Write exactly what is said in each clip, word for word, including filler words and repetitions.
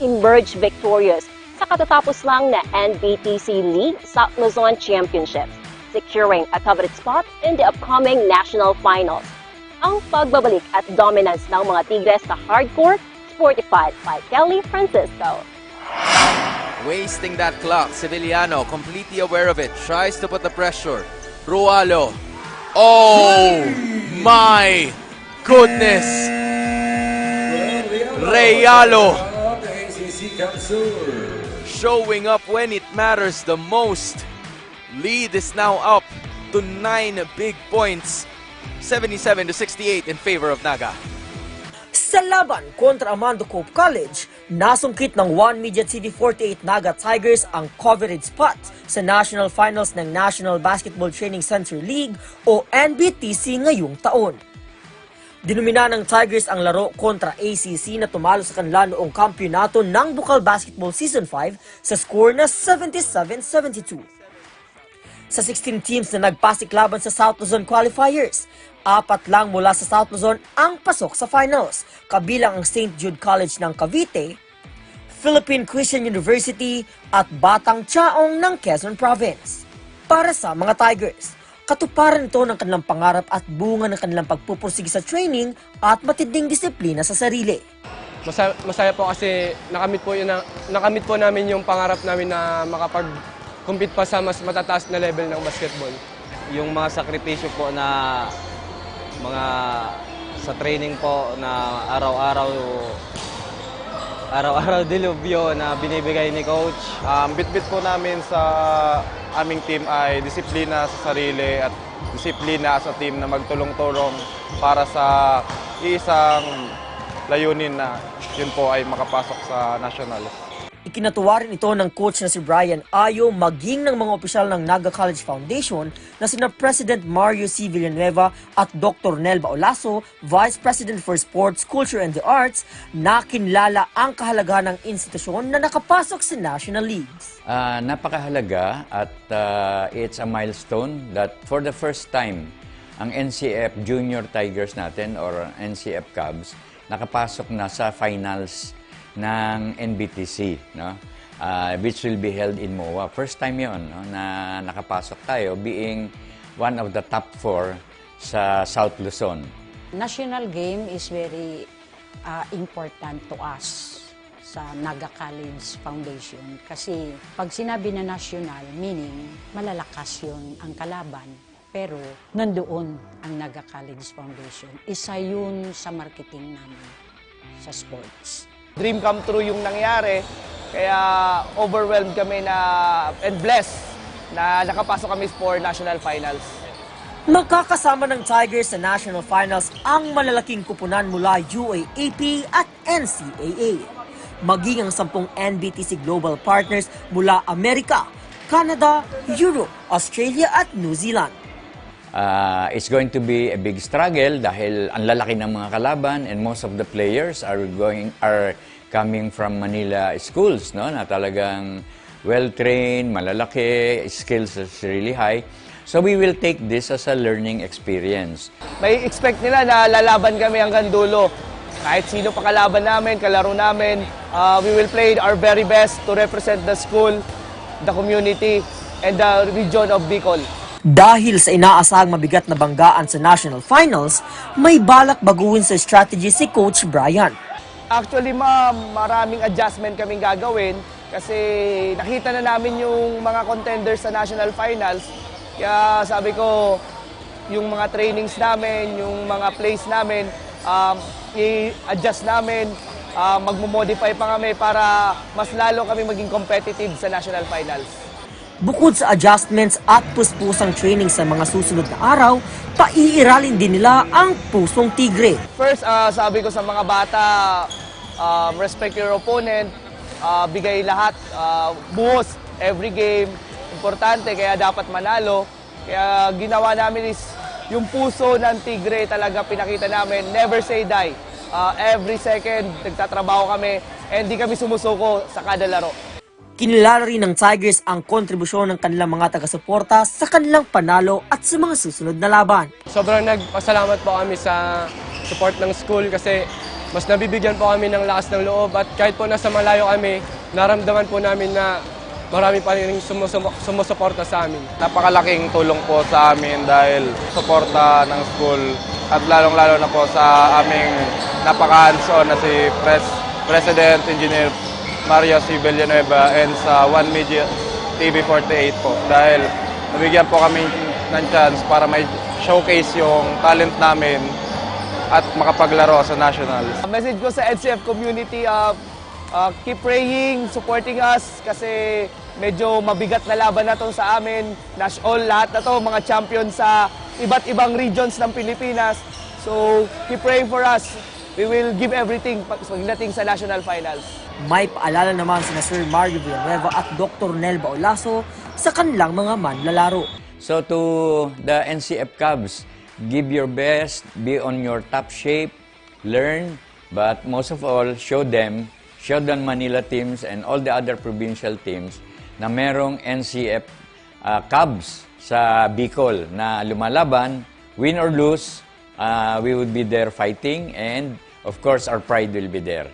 emerge victorious sa katatapos lang na N B T C League South Luzon Championship, securing a coveted spot in the upcoming national finals. Ang pagbabalik at dominance ng mga Tigres sa hardcourt, fortified by Kelly Francisco. Wasting that clock, Sevillano, completely aware of it, tries to put the pressure. Rualo. Oh my goodness! Reyalo showing up when it matters the most. Lead is now up to nine big points, seventy-seven to sixty-eight in favor of Naga. Sa laban kontra Amando Cope College, nasungkit ng One Media T V forty-eight Naga Tigers ang coveted spot sa national finals ng National Basketball Training Center League o N B T C ngayong taon. Dinomina ng Tigers ang laro kontra A C C na tumalo sa kanila noong kampyonato ng Bukal Basketball Season five sa score na seventy-seven seventy-two. Sa sixteen teams na nagpasiklaban sa South Luzon qualifiers, apat lang mula sa South Luzon ang pasok sa finals, kabilang ang Saint Jude College ng Cavite, Philippine Christian University at Batang Chaong ng Quezon Province. Para sa mga Tigers, katuparan ito ng kanilang pangarap at bunga ng kanilang pagpupursige sa training at matinding disiplina sa sarili. Masaya, masaya po kasi nakamit po, yun na, nakamit po namin yung pangarap namin na makapag-compete pa sa mas matataas na level ng basketball. Yung mga sakripisyo po na mga sa training po na araw-araw araw-araw dilubyo na binibigay ni coach. Ang bitbit po namin sa aming team ay disiplina sa sarili at disiplina as a team na magtulong-tulong para sa iisang layunin na yun po ay makapasok sa nationals. Ikinatuwa rin ito ng coach na si Brian Ayo maging ng mga opisyal ng Naga College Foundation na sina President Mario C. Villanueva at Doktor Nel Baolaso, Vice President for Sports, Culture and the Arts, na kinlala ang kahalagahan ng institusyon na nakapasok sa National Leagues. Ah, napakahalaga at ah, it's a milestone that for the first time, ang N C F Junior Tigers natin or N C F Cubs nakapasok na sa finals ng N B T C, no? Ah, which will be held in MOA. First time yon, no, na nakapasok tayo being one of the top four sa South Luzon. National game is very ah, important to us sa Naga College Foundation kasi pag sinabi na national, meaning malalakas yon ang kalaban. Pero nandoon ang Naga College Foundation. Isa yun sa marketing namin sa sports. Dream come true yung nangyari, kaya overwhelmed kami na and blessed na nakapasok kami for national finals. Magkakasama ng Tigers sa National Finals ang malalaking kupunan mula U A A P at N C A A. Maging ang sampung N B T C Global Partners mula Amerika, Canada, Europe, Australia at New Zealand. Uh, it's going to be a big struggle dahil ang lalaki ng mga kalaban and most of the players are going are coming from Manila schools, no, na talagang well-trained, malalaki, skills is really high. So we will take this as a learning experience. May expect nila na lalaban kami hanggang dulo. Kahit sino pa kalaban namin, kalaro namin, uh, we will play our very best to represent the school, the community, and the region of Bicol. Dahil sa inaasahang mabigat na banggaan sa National Finals, may balak baguhin sa strategy si Coach Brian. Actually, ma'am, maraming adjustment kaming gagawin kasi nakita na namin yung mga contenders sa National Finals. Kaya sabi ko, yung mga trainings namin, yung mga plays namin, um, i-adjust namin, uh, magmo-modify pa kami para mas lalo kami maging competitive sa National Finals. Bukod sa adjustments at puspusang training sa mga susunod na araw, paiiralin din nila ang pusong Tigre. First, uh, sabi ko sa mga bata, um, respect your opponent, uh, bigay lahat, uh, buhos, every game, importante, kaya dapat manalo. Kaya ginawa namin is yung puso ng Tigre talaga pinakita namin, never say die. Uh, every second, nagtatrabaho kami and di kami sumusuko sa kada laro. Kinilala rin ng Tigers ang kontribusyon ng kanilang mga taga-suporta sa kanilang panalo at sa mga susunod na laban. Sobrang nagpasalamat po kami sa support ng school kasi Mas nabibigyan po kami ng lakas ng loob at kahit po nasa malayo kami, naramdaman po namin na marami pa rin sumusumo-, sumusuporta sa amin. Napakalaking tulong po sa amin dahil suporta ng school at lalong-lalo na po sa aming napaka-hands-on na si Pres President Engineer Mario C. Villanueva and sa One Media T V forty-eight po dahil nabigyan po kami ng chance para may showcase yung talent namin at makapaglaro sa nationals. Ang message ko sa N C F community, uh, uh, keep praying, supporting us kasi medyo mabigat na laban na to sa amin. Nash all lahat na to, mga champion sa iba't ibang regions ng Pilipinas. So, keep praying for us. We will give everything pag- pagdating sa national finals. May paalala naman sina Sir Mario Villanueva at Doktor Nel Baulaso sa kanilang mga manlalaro. So to the N C F Cubs, give your best, be on your top shape, learn, but most of all, show them, show the Manila teams and all the other provincial teams na merong N C F uh, Cubs sa Bicol na lumalaban, win or lose, uh, we would be there fighting and of course our pride will be there.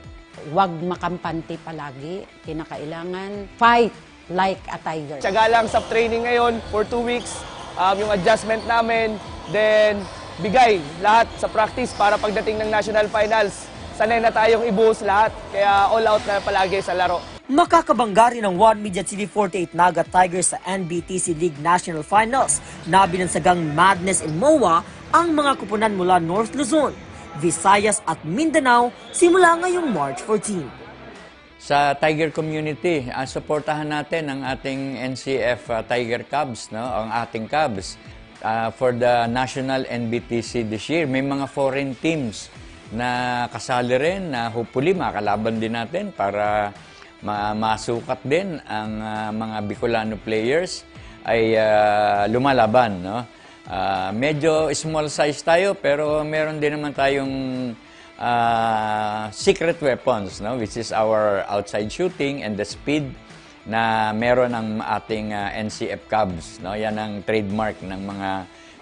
Huwag makampante palagi, kinakailangan fight like a tiger. Tiyaga lang sa training ngayon for two weeks, um, yung adjustment namin, then bigay lahat sa practice para pagdating ng national finals. Sanay na tayong ibuhos lahat, kaya all out na palagi sa laro. Makakabangga rin ang One Media T V forty-eight Naga Tigers sa N B T C League National Finals na binansagang Madness in MOA ang mga kupunan mula North Luzon, Visayas at Mindanao simula ngayong March fourteen. Sa Tiger Community, ah, suportahan natin ang ating N C F ah, Tiger Cubs, no? Ang ating Cubs ah, for the National N B T C this year. May mga foreign teams na kasali rin na hopefully makalaban din natin para ma- masukat din ang ah, mga Bicolano players ay ah, lumalaban, no? Ah, medyo small size tayo pero meron din naman tayong ah, secret weapons, no, which is our outside shooting and the speed na meron ang ating ah, N C F Cubs, no? Yan ang trademark ng mga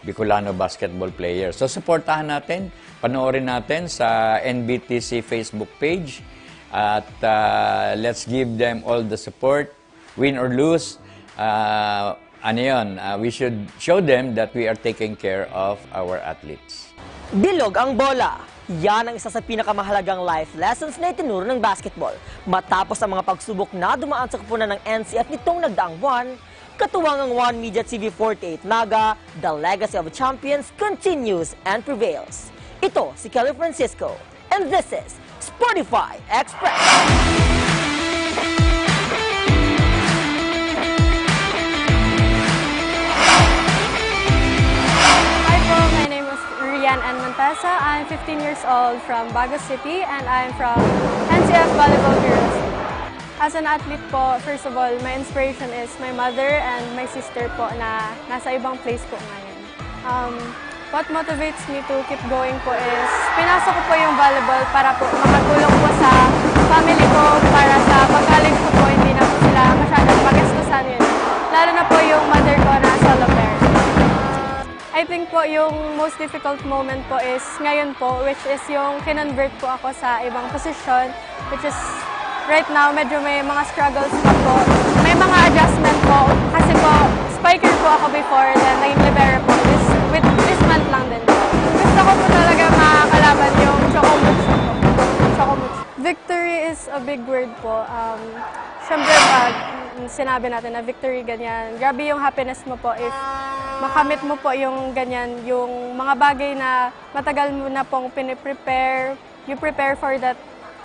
Bicolano basketball players. So suportahan natin, panoorin natin sa N B T C Facebook page at ah, let's give them all the support, win or lose. Ah, ano yun? Ah, we should show them that we are taking care of our athletes. Bilog ang bola. Yan ang isa sa pinakamahalagang life lessons na itinuro ng basketball. Matapos ang mga pagsubok na dumaan sa kupunan ng N C F nitong nagdaang buwan, katuwang ang One Media T V forty-eight Naga, the legacy of champions continues and prevails. Ito si Kelly Francisco, and this is Sportify Express. Hi po, my name is Rian Ann Montesa. I'm fifteen years old from Bago City and I'm from N C F Volleyball Girls. As an athlete po, first of all, my inspiration is my mother and my sister po na nasa ibang place po ngayon. Um, what motivates me to keep going po is pinasok ko po yung volleyball para po makatulong po sa family ko, para sa pag-college ko po, hindi na po sila masyadong pagastusan yun. Lalo na po yung mother ko na solo parent. I think po yung most difficult moment po is ngayon po, which is yung kinonvert po ako sa ibang position, which is right now medyo may mga struggles pa po. May mga adjustment po kasi po spiker po ako before, then naging libero po this, with this month lang din po. Gusto ko po talaga makakalaban yung Choco Mucho po. Choco Mucho. Victory is a big word po. Um, Siyempre pag sinabi natin na victory ganyan, grabe yung happiness mo po if makamit mo po yung ganyan, yung mga bagay na matagal mo na pong piniprepare, you prepare for that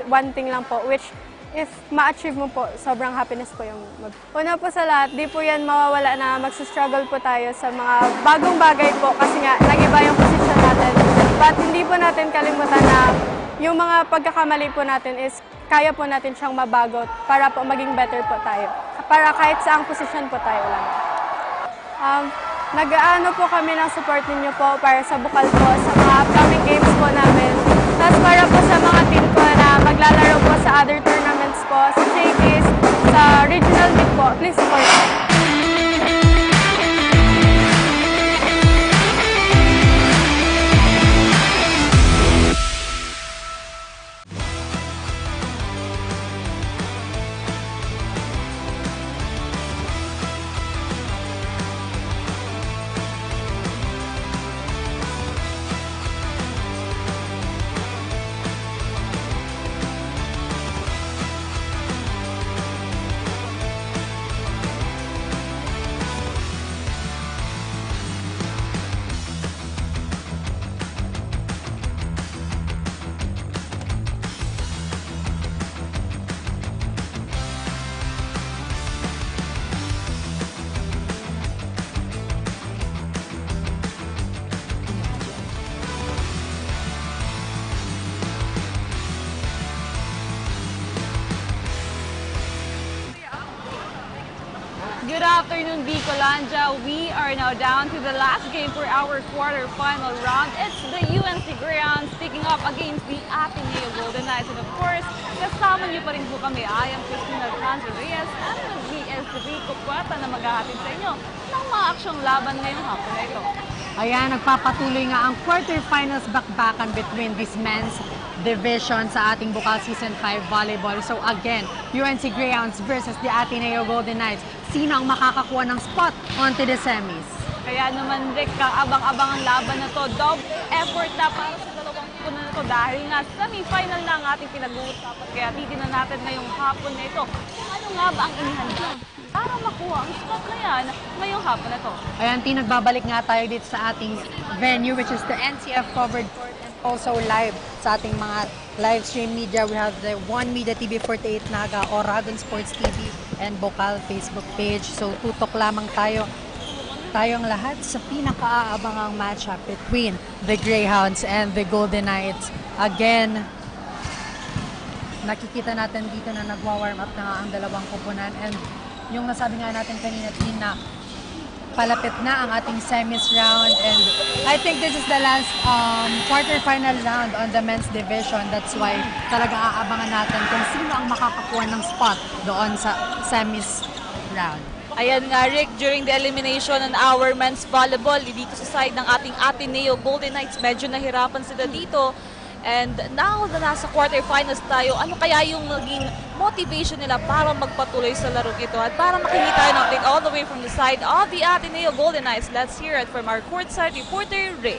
one thing lang po, which if ma-achieve mo po, sobrang happiness po yung mag- Una po sa lahat, di po yan mawawala na magsustruggle po tayo sa mga bagong bagay po kasi nga nag-iba yung posisyon natin. But hindi po natin kalimutan na yung mga pagkakamali po natin is kaya po natin siyang mabago para po maging better po tayo. Para kahit saang posisyon po tayo lang. Um, nag-aano po kami ng support ninyo po para sa bukal po sa mga upcoming games po namin. Tapos para po sa mga team ko na maglalaro po sa other tournaments po, sa J Ks, sa regional meet po, please support. Good afternoon, Bicolandia. We are now down to the last game for our quarterfinal round. It's the U N C Greyhounds picking up against the Ateneo Golden Knights. And of course, kasama niyo pa rin po kami. I am Christina Alfonso Reyes and with me is Rico Puerta na maghahatid sa inyo ng mga aksyong laban ngayong hapon na ito. Ayan, nagpapatuloy nga ang quarterfinals bakbakan between this men's division sa ating Bukal Season five Volleyball. So again, U N C Greyhounds versus the Ateneo Golden Knights. Sino ang makakakuha ng spot onto the semis? Kaya naman, Rick, kaabang-abang ang laban na to. Double effort na para sa dalawang kupunan na to dahil nga semifinal na ang ating pinag-uusapan. Kaya titignan natin ngayong hapon na ito kung ano nga ba ang inihanda para makuha ang spot na yan ngayong hapon na to. Ayan, Tin, nagbabalik nga tayo dito sa ating venue, which is the N C F covered court, and also live sa ating mga live stream media. We have the One Media T V forty-eight Naga, Oragon Sports T V, and Bukal Facebook page. So, tutok lamang tayo, tayong lahat sa pinakaabangang matchup between the Greyhounds and the Golden Knights. Again, nakikita natin dito na nagwa-warm up na nga ang dalawang koponan, and yung nasabi nga natin kanina, Tin, na palapit na ang ating semis round, and I think this is the last, um, quarterfinal round on the men's division. That's why talaga aabangan natin kung sino ang makakakuha ng spot doon sa semis round. Ayan nga, Rick, during the elimination on our men's volleyball, dito sa side ng ating Ateneo Golden Knights, medyo nahirapan sila dito. And now na nasa quarterfinals tayo, ano kaya yung naging motivation nila para magpatuloy sa larong ito? At para makinig tayo ng update all the way from the side of the Ateneo Golden Knights, let's hear it from our courtside reporter, Ray.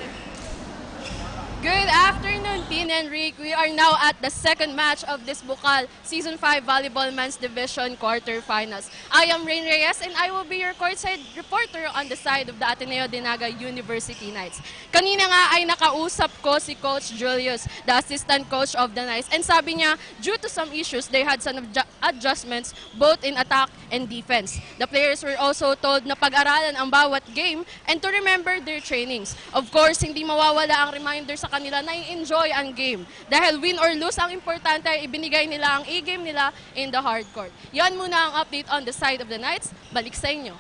Good afternoon, Tin and Rick. We are now at the second match of this Bukal Season five Volleyball Men's Division Quarterfinals. I am Rain Reyes and I will be your courtside reporter on the side of the Ateneo de Naga University Knights. Kanina nga ay nakausap ko si Coach Julius, the assistant coach of the Knights, and sabi niya, due to some issues, they had some adju- adjustments both in attack and defense. The players were also told na pag-aralan ang bawat game and to remember their trainings. Of course, hindi mawawala ang reminder sa kanila na i-enjoy ang game. Dahil win or lose, ang importante ay ibinigay nila ang A-game nila in the hard court. Yan muna ang update on the side of the Knights. Balik sa inyo.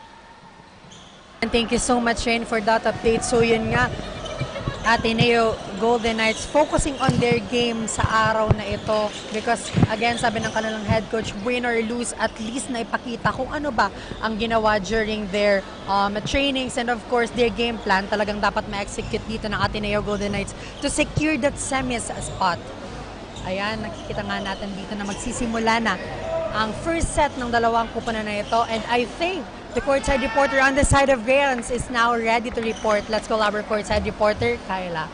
And thank you so much, Rain, for that update. So yun nga, Ateneo Golden Knights focusing on their game sa araw na ito because again, sabi ng kanilang head coach, win or lose, at least naipakita kung ano ba ang ginawa during their, um, trainings and of course their game plan. Talagang dapat ma-execute dito ng Ateneo Golden Knights to secure that semis spot. Ayan, nakikita nga natin dito na magsisimula na ang first set ng dalawang koponan na ito, and I think the courtside reporter on the side of Greyhounds is now ready to report. Let's call our courtside reporter, Kyla.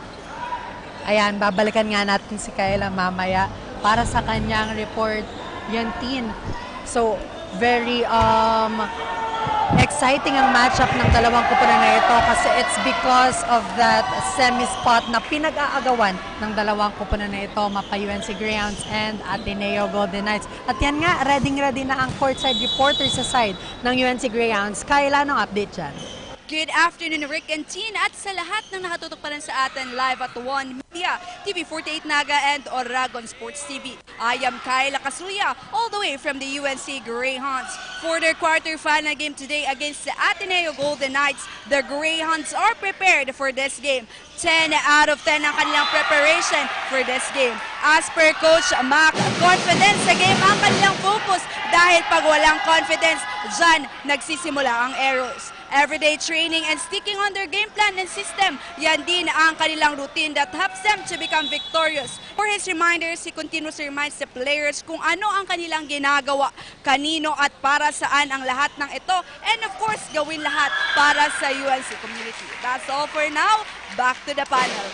Ayan, babalikan nga natin si Kyla mamaya para sa kanyang report, Yantin. So, very, um, exciting ang matchup ng dalawang koponan na ito kasi it's because of that semi spot na pinag-aagawan ng dalawang koponan na ito, Mapa U N C Greyhounds and Ateneo Golden Knights. At yan nga, ready-ready na ang courtside reporter sa side ng U N C Greyhounds. Kyla, anong update dyan? Good afternoon, Rick and Tin, at sa lahat ng nakatutok pa rin sa atin live at One Media, T V forty-eight Naga, and Oragon Sports T V. I am Kyla Casuya, all the way from the U N C Greyhounds. For their quarterfinal game today against the Ateneo Golden Knights, the Greyhounds are prepared for this game. Ten out of ten ang kanilang preparation for this game. As per Coach Mac, confidence sa game ang kanilang focus dahil pag walang confidence, dyan nagsisimula ang errors. Everyday training and sticking on their game plan and system, yan din ang kanilang routine that helps them to become victorious. For his reminders, he continuously reminds the players kung ano ang kanilang ginagawa, kanino at para saan ang lahat ng ito, and of course, gawin lahat para sa U N C community. That's all for now. Back to the panel.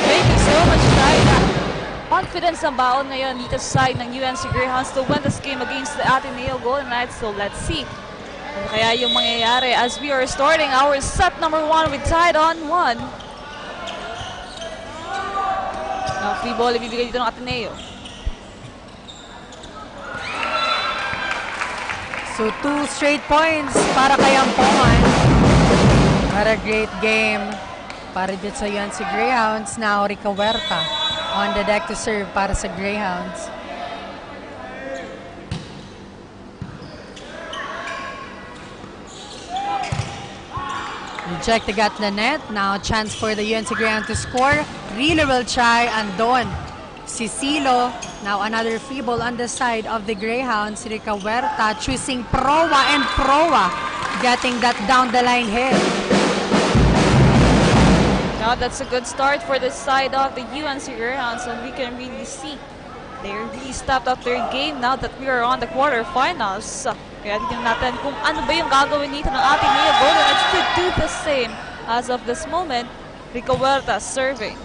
Thank you so much, Kyla. Confidence ang baon ngayon dito sa side ng U N C Greyhounds to win this game against the Ateneo Golden Knights. So let's see ano kaya yung mangyayari as we are starting our set number one with tied on one. Ang free ball ibibigay dito ng Ateneo. So, two straight points para kay Ampongan. What a great game para dito sa U N C Greyhounds. Now, Rica Huerta on the deck to serve para sa Greyhounds. Check to get the net. Now chance for the U N C Greyhound to score. Really will try, and doon si Silo. Now another free ball on the side of the Greyhounds. Rica Huerta choosing Proa, and Proa getting that down the line hit. Now that's a good start for the side of the U N C Greyhounds, and we can really see they really stepped up their game now that we are on the quarterfinals. Kaya tingnan natin kung ano ba yung gagawin dito ng ating Neo Golden Knights to do the same as of this moment. Rica Huerta serving.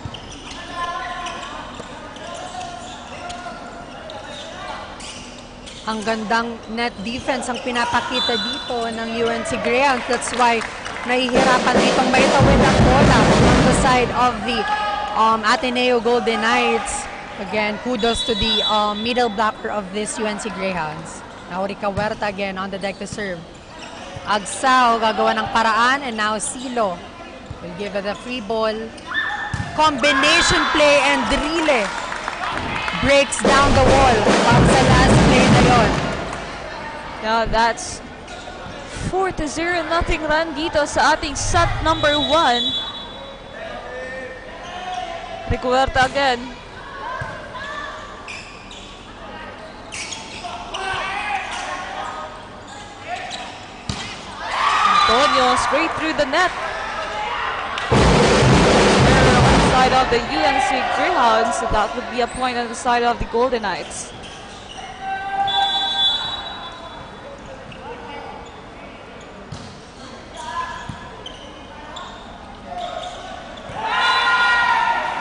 Ang gandang net defense ang pinapakita dito ng U N C Greyhounds. That's why nahihirapan ditong maitawid ang bola on the side of the um, Ateneo Golden Knights. Again, kudos to the um, middle blocker of this U N C Greyhounds. Now Rica Huerta again on the deck to serve. Agsao gagawa ng paraan, and now Silo will give it a free ball. Combination play, and Drile breaks down the wall. Pang sa last play na yon. Now that's four to zero, nothing run dito sa ating set number one. Rica Huerta again. Antonio straight through the net. Error on the side of the U N C Greyhounds. So that would be a point on the side of the Golden Knights.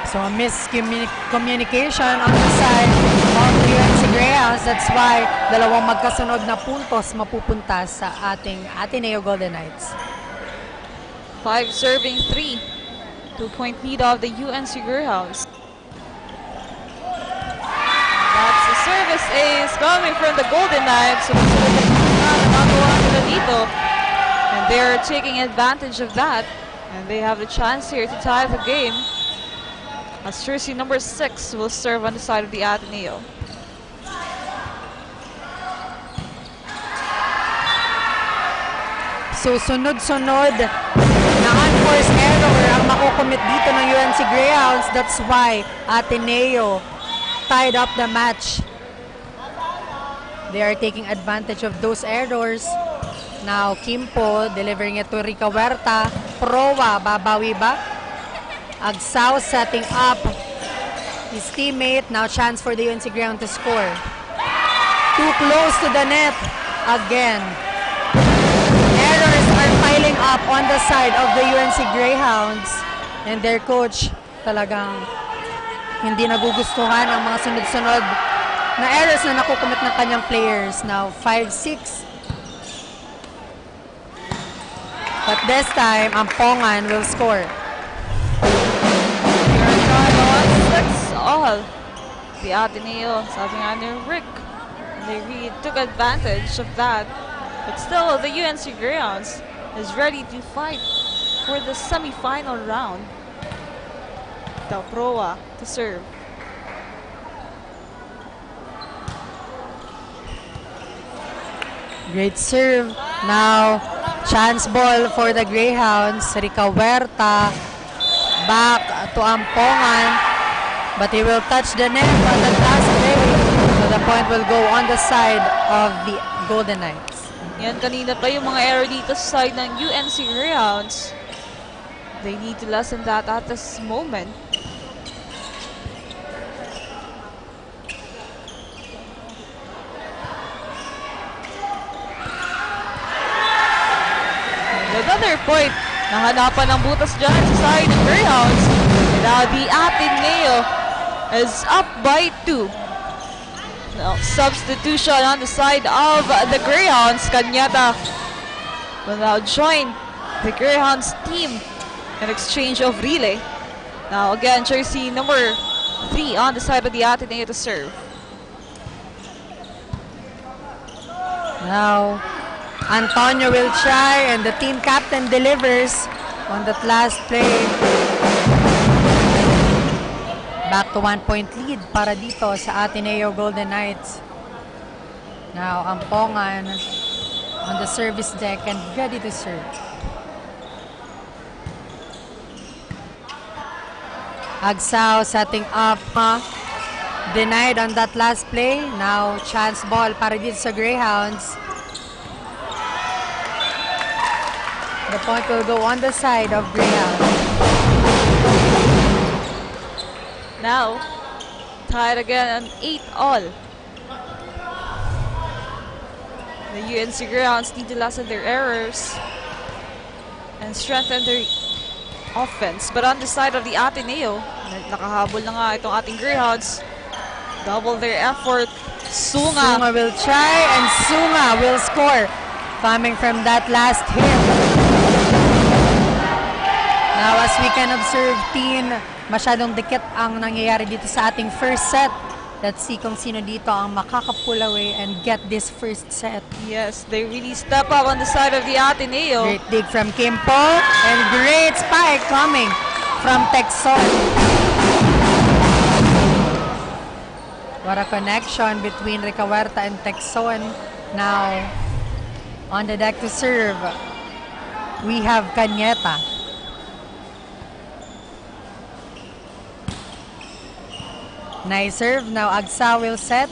So miscommunication on the side of the U N C Greyhounds. That's why dalawang magkasunod na puntos mapupunta sa ating Ateneo Golden Knights. Five serving three. Two-point lead of the U N C Greyhounds. That's a service ace coming from the Golden Knights. So, nagagawa nila dito. And they're taking advantage of that. And they have a chance here to tie the game. As jersey number six will serve on the side of the Ateneo. So sunod-sunod na unforced error ang makokomit dito ng U N C Greyhounds. That's why Ateneo tied up the match. They are taking advantage of those errors. Now Kimpo delivering it to Rica Huerta. Proa, babawi ba? Agsao setting up his teammate. Now chance for the U N C Greyhound to score. Too close to the net again. Errors are piling up on the side of the U N C Greyhounds, and their coach talagang hindi nagugustuhan ang mga sunod-sunod na errors na nakukumit ng kanyang players. Now five six. But this time, Ampongan will score. Six all. The Ateneo, sabi nga ni Rick, they really took advantage of that. But still, the U N C Greyhounds is ready to fight for the semifinal round. Daw Proa to serve. Great serve. Now, chance ball for the Greyhounds. Rica Huerta. Back to Ampongan. But he will touch the net on the last play. So the point will go on the side of the Golden Knights. Yan, kanina pa yung mga error dito sa side ng U N C Greyhounds. They need to lessen that at this moment. Another point. Nahanapan ng butas dyan sa side ng Greyhounds. Now the Ateneo is up by two. Now, substitution on the side of the Greyhounds. Cañeta will now join the Greyhounds team in exchange of relay. Now again, jersey number three on the side of the Ateneo to serve. Now, Antonio will try and the team captain delivers on that last play. Back to one point lead para dito sa Ateneo Golden Knights. Now, Ampongan on the service deck and ready to serve. Agsao setting up, uh, denied on that last play. Now, chance ball para dito sa Greyhounds. The point will go on the side of Greyhounds. Now, tied again on eight all. The U N C Greyhounds need to lessen their errors and strengthen their offense. But on the side of the Ateneo, nakahabol na nga itong ating Greyhounds. Double their effort. Sunga. Sunga will try and Sunga will score. Coming from that last hit. Now, as we can observe, Tin, masyadong dikit ang nangyayari dito sa ating first set. Let's see kung sino dito ang makaka-pull away and get this first set. Yes, they really step up on the side of the Ateneo. Great dig from Kimpo and great spike coming from Texon. What a connection between Ricahuerta and Texon. Now, on the deck to serve, we have Cañeta. Nice serve. Now Agsa will set.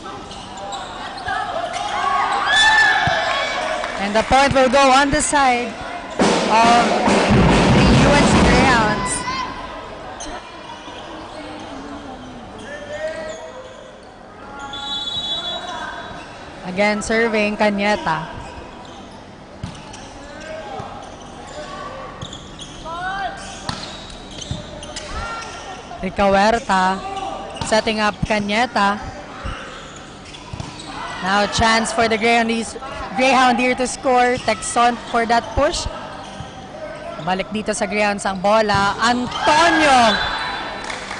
And the point will go on the side of the U N C Greyhounds. Again, serving Cañeta. Ricahuerta, setting up Cañeta. Now chance for the Greyhound, Greyhound here to score. Texon for that push. Balik dito sa Greyhounds ang bola. Antonio!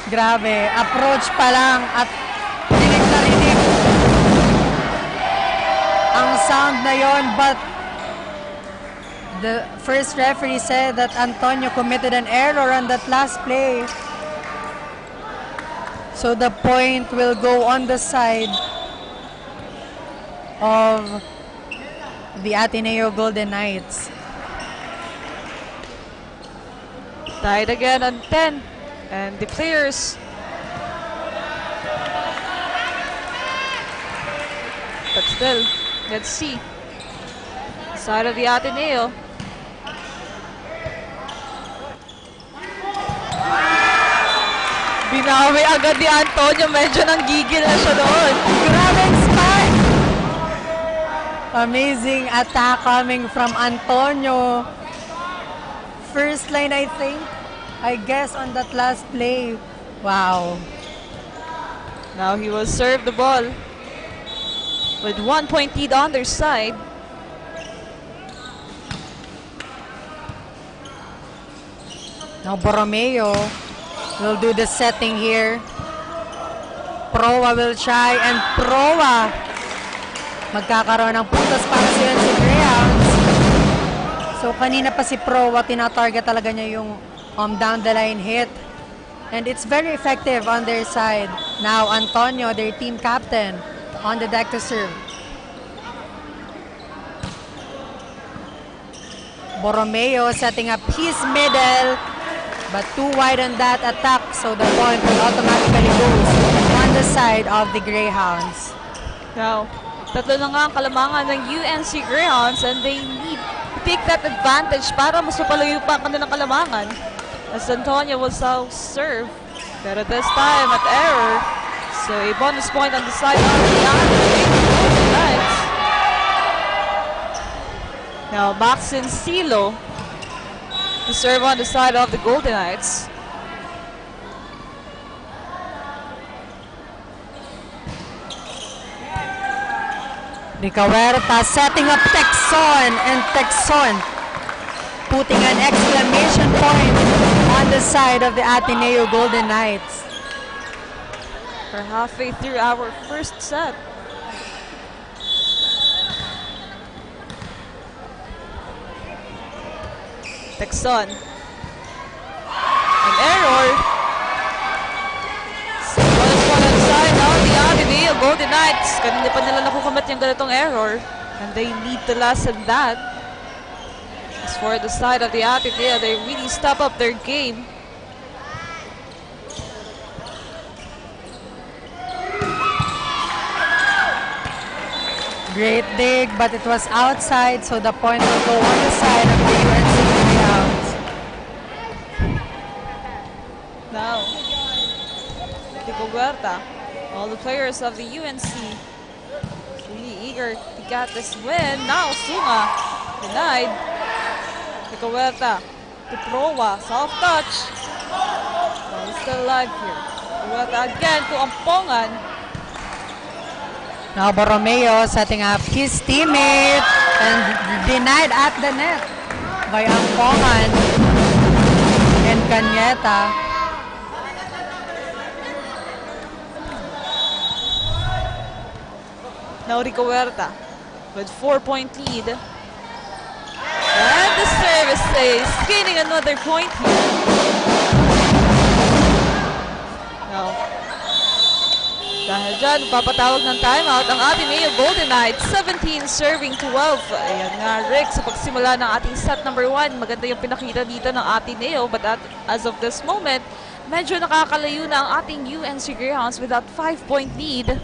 Grabe, approach pa lang at dinig na dinig ang sound na yon, but the first referee said that Antonio committed an error on that last play. So the point will go on the side of the Ateneo Golden Knights. Tied again on ten. And the players. But still, let's see. Side of the Ateneo. Binawi agad ni Antonio. Medyo nanggigil na siya doon. Grabeng spike! Amazing attack coming from Antonio. First line, I think. I guess on that last play. Wow. Now he will serve the ball. With one point lead on their side. Now Borromeo will do the setting here. Proa will try and Proa magkakaroon ng puntos para sa U N C Greyhounds. So kanina pa si Proa, tinatarget talaga niya yung, um, down the line hit. And it's very effective on their side. Now Antonio, their team captain, on the deck to serve. Borromeo setting up his middle, but too wide on that attack, so the point will automatically goes on the side of the Greyhounds. Now, tatlo na nga ang kalamangan ng U N C Greyhounds and they need to take that advantage para mas mapalayo pa ang kanilang kalamangan. As Antonio will now serve. Pero this time, at error. So, a bonus point on the side of the Knights. Now, Maxine Silo to serve on the side of the Golden Knights. Ricahuerta setting up Texon, and Texon putting an exclamation point on the side of the Ateneo Golden Knights. We're halfway through our first set. Texon. An error. Bonus point on the side of the Ateneo Golden Knights. Kanina pa nila nakukumit yung ganitong error. And they need to lessen that. As for the side of the Ateneo, they really step up their game. Great dig, but it was outside, so the point will go on the side of the U N C Greyhounds. Now, Rico Huerta, all the players of the U N C really eager to get this win. Now, Sunga, denied. Rico Huerta, to Proa, soft touch. Well, he's still alive here. Rico Huerta again to Ampongan. Now Borromeo setting up his teammate and denied at the net by Ampongan and Cañeta. Now Rico Huerta with four-point lead. And the service is gaining another point here. Now, dahil dyan, papatawag ng timeout ang Ateneo Golden Knights, seventeen serving twelve. Ayan nga, Rick, sa pagsimula ng ating set number one, maganda yung pinakita dito ng Ateneo. But at, as of this moment, medyo nakakalayo na ang ating U N C Greyhounds with that five-point lead.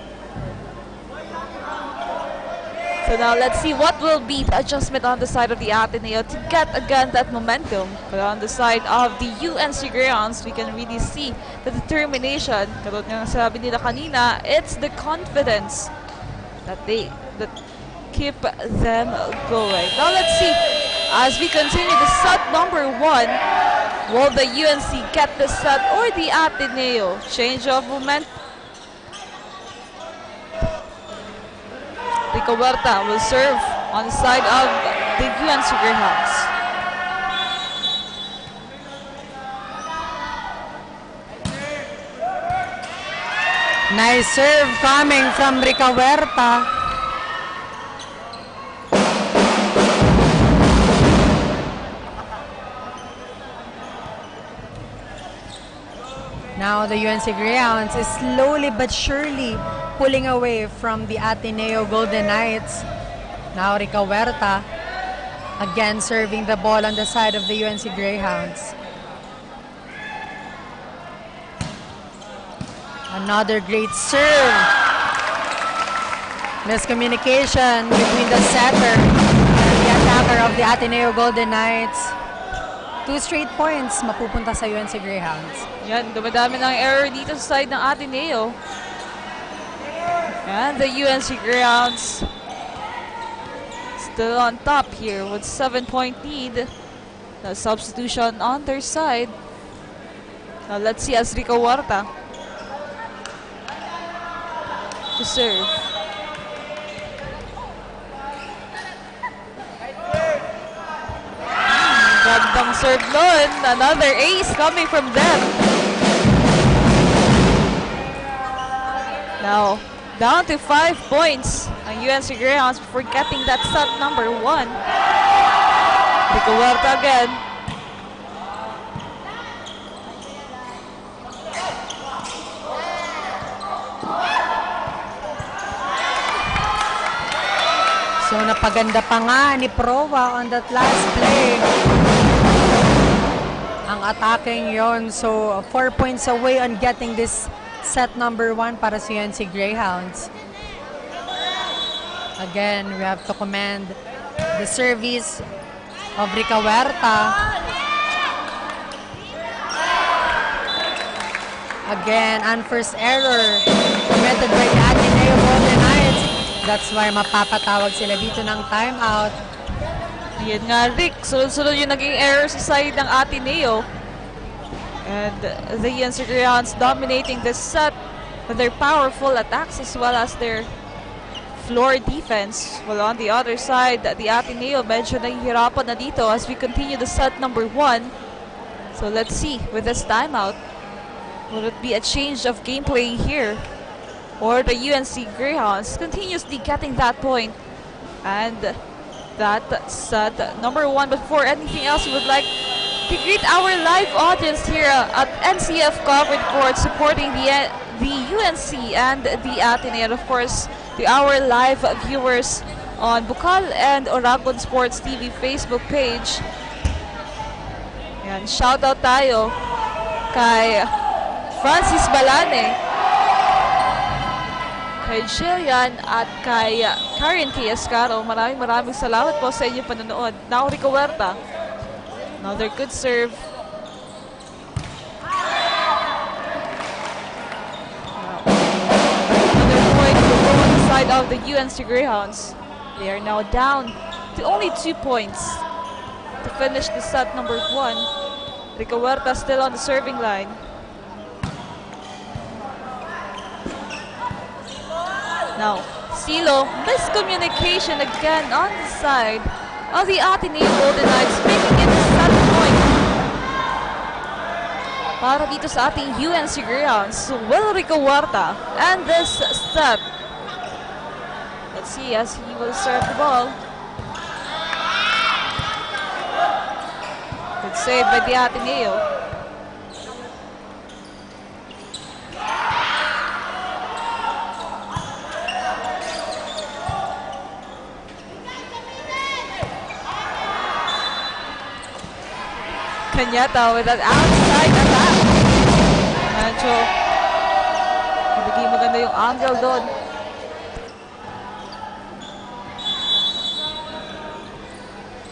So now let's see what will be the adjustment on the side of the Ateneo to get again that momentum. But on the side of the U N C Greyhounds, we can really see the determination. Katulad nga ng sinabi nila kanina, it's the confidence that they that keep them going. Now let's see, as we continue the set number one, will the U N C get the set or the Ateneo? Change of momentum. Rico Huerta will serve on the side of the U N C Greyhounds. Nice serve coming from Rico Huerta. Now the U N C Greyhounds is slowly but surely pulling away from the Ateneo Golden Knights. Now Rico Huerta again serving the ball on the side of the U N C Greyhounds. Another great serve. Miscommunication between the setter and the attacker of the Ateneo Golden Knights. Two straight points mapupunta sa U N C Greyhounds. Yan, dumadami ng error dito sa side ng Ateneo. And the U N C Greyhounds still on top here with seven-point lead. Now substitution on their side. Now let's see as Rico Huerta to serve. Hmm, gandang serve nun. Another ace coming from them. Now, down to five points ang U N C Greyhounds before getting that set number one. Rico Huerta again. So napaganda pa nga ni Proa on that last play. Ang attacking yon. So four points away on getting this set number one para sa U N C Greyhounds. Again, we have to commend the service of Rico Huerta. Again, unforced error committed by the Ateneo Golden Knights. That's why mapapatawag sila dito ng timeout. Yan nga, Rick. Sunod-sunod yung naging error sa side ng Ateneo. And the U N C Greyhounds dominating this set with their powerful attacks as well as their floor defense. While on the other side, the Ateneo medyo nahihirapan na dito as we continue the set number one. So let's see with this timeout. Will it be a change of gameplay here? Or the U N C Greyhounds continuously getting that point and that set number one. But before anything else, we would like to greet our live audience here at N C F Covered Court supporting the, the U N C and the Ateneo. And of course, to our live viewers on Bukal and Oragon Sports T V Facebook page. Yan, shoutout tayo kay Francis Balane, Kay Jillian at kay Karen Tiascaro, maraming, maraming salamat po sa inyong panonood. Now, Rico Huerta. Another good serve. Another point will go on the side of the U N C Greyhounds. They are now down to only two points to finish the set number one. Rico Huerta still on the serving line. Now, Silo, miscommunication again on the side of the Ateneo Golden Knights, making it a set point para dito sa ating U N C Greyhounds. Will Rico Huerta end this set? Let's see as he will serve the ball. Good save by the Ateneo. Cañeta with an outside attack. Medyo hindi maganda yung angle doon.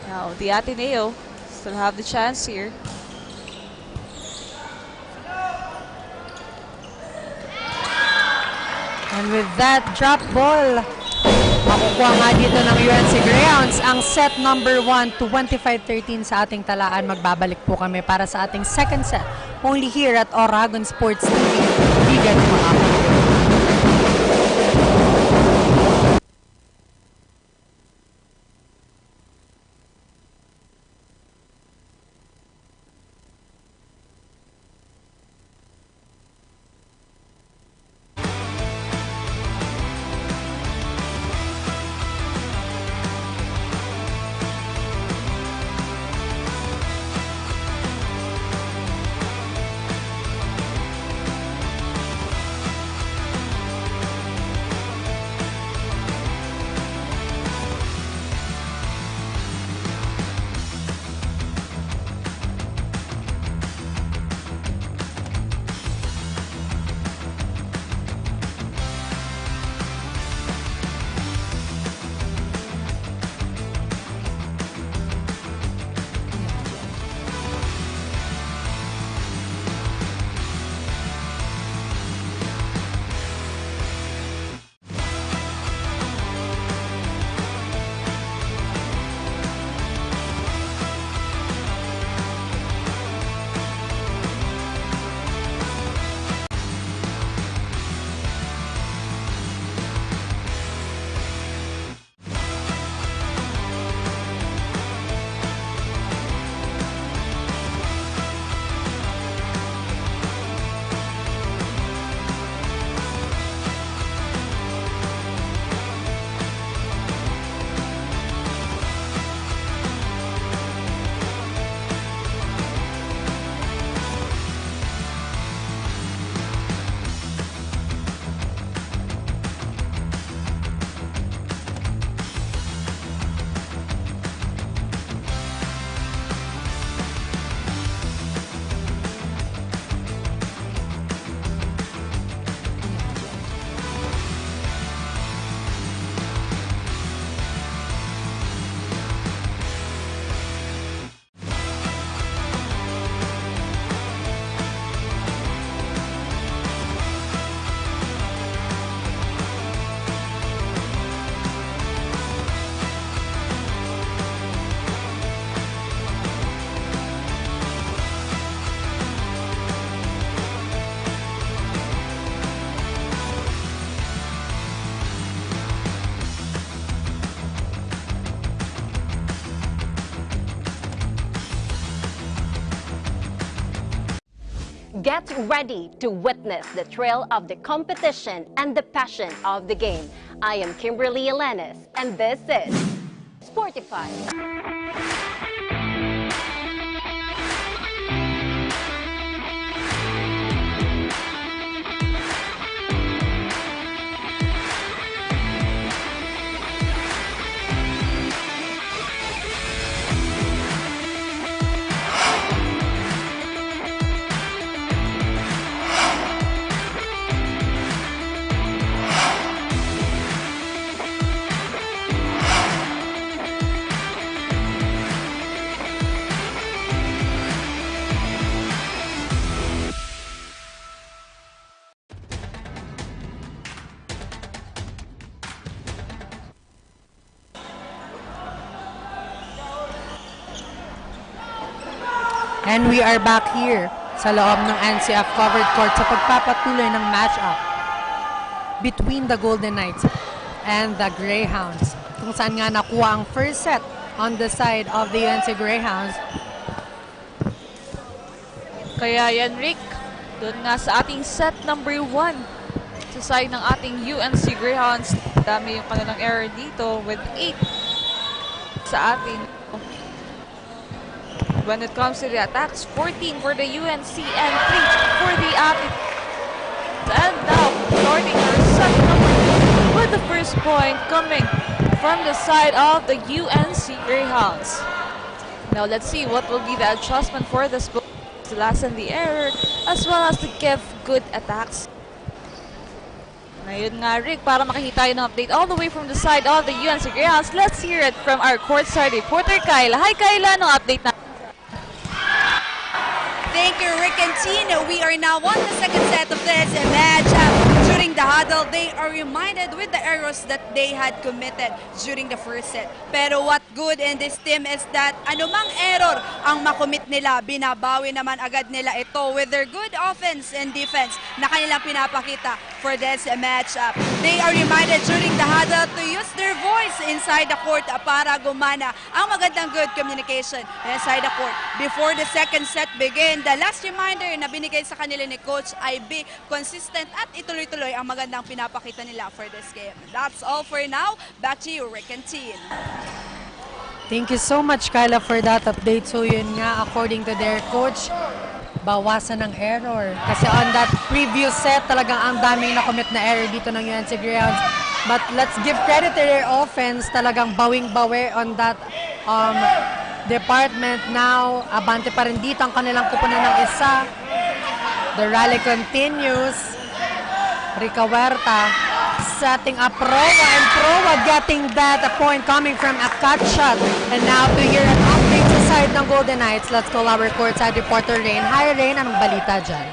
Now, the Ateneo still have the chance here. And with that drop ball, makukuha nga dito ng U N C Greyhounds ang set number one, twenty-five thirteen sa ating talaan. Magbabalik po kami para sa ating second set. Only here at Oragon Sports T V. Bigan ng mga Get ready to witness the thrill of the competition and the passion of the game. I am Kimberly Elenes, and this is Sportify. And we are back here sa loob ng N C F covered court sa pagpapatuloy ng matchup between the Golden Knights and the Greyhounds, kung saan nga nakuha ang first set on the side of the U N C Greyhounds. Kaya yan, Rick, doon nga sa ating set number one, sa side ng ating U N C Greyhounds, dami yung kanilang error dito with eight sa atin. When it comes to the attacks, fourteen for the U N C and three for the Athletes. And now, starting our set number two with the first point coming from the side of the U N C Greyhounds. Now, let's see what will be the adjustment for this book to lessen the error as well as to give good attacks. Ngayon nga, Rick, para makakita tayo ng update all the way from the side of the U N C Greyhounds, let's hear it from our courtside reporter, Kyla. Hi, Kyla! Anong update na? Thank you, Rick and Tino. We are now on the second set of this matchup. During the huddle, they are reminded with the errors that they had committed during the first set. Pero what good in this team is that anumang error ang makomit nila, binabawi naman agad nila ito with their good offense and defense na kanilang pinapakita for this matchup. They are reminded during the huddle to use their voice inside the court para gumana ang magandang good communication inside the court. Before the second set begin, the last reminder na binigay sa kanila ni Coach ay be consistent at ituloy-tuloy ang magandang pinapakita nila for this game. That's all for now. Back to you, Rick and Tin. Thank you so much, Kyla, for that update. So yun nga, according to their coach, bawasan ang error. Kasi on that previous set, talagang ang daming nakomit na error dito ng U N C Greyhounds. But let's give credit to their offense. Talagang bawing-bawi on that um, department. Now, abante pa rin dito ang kanilang kupunan ng isa. The rally continues. Rica Huerta setting up Proa, and Proa getting that point coming from a cut shot. And now to hear an update sa side ng Golden Knights, let's call our courtside reporter Rain. Hi Rain, anong balita dyan?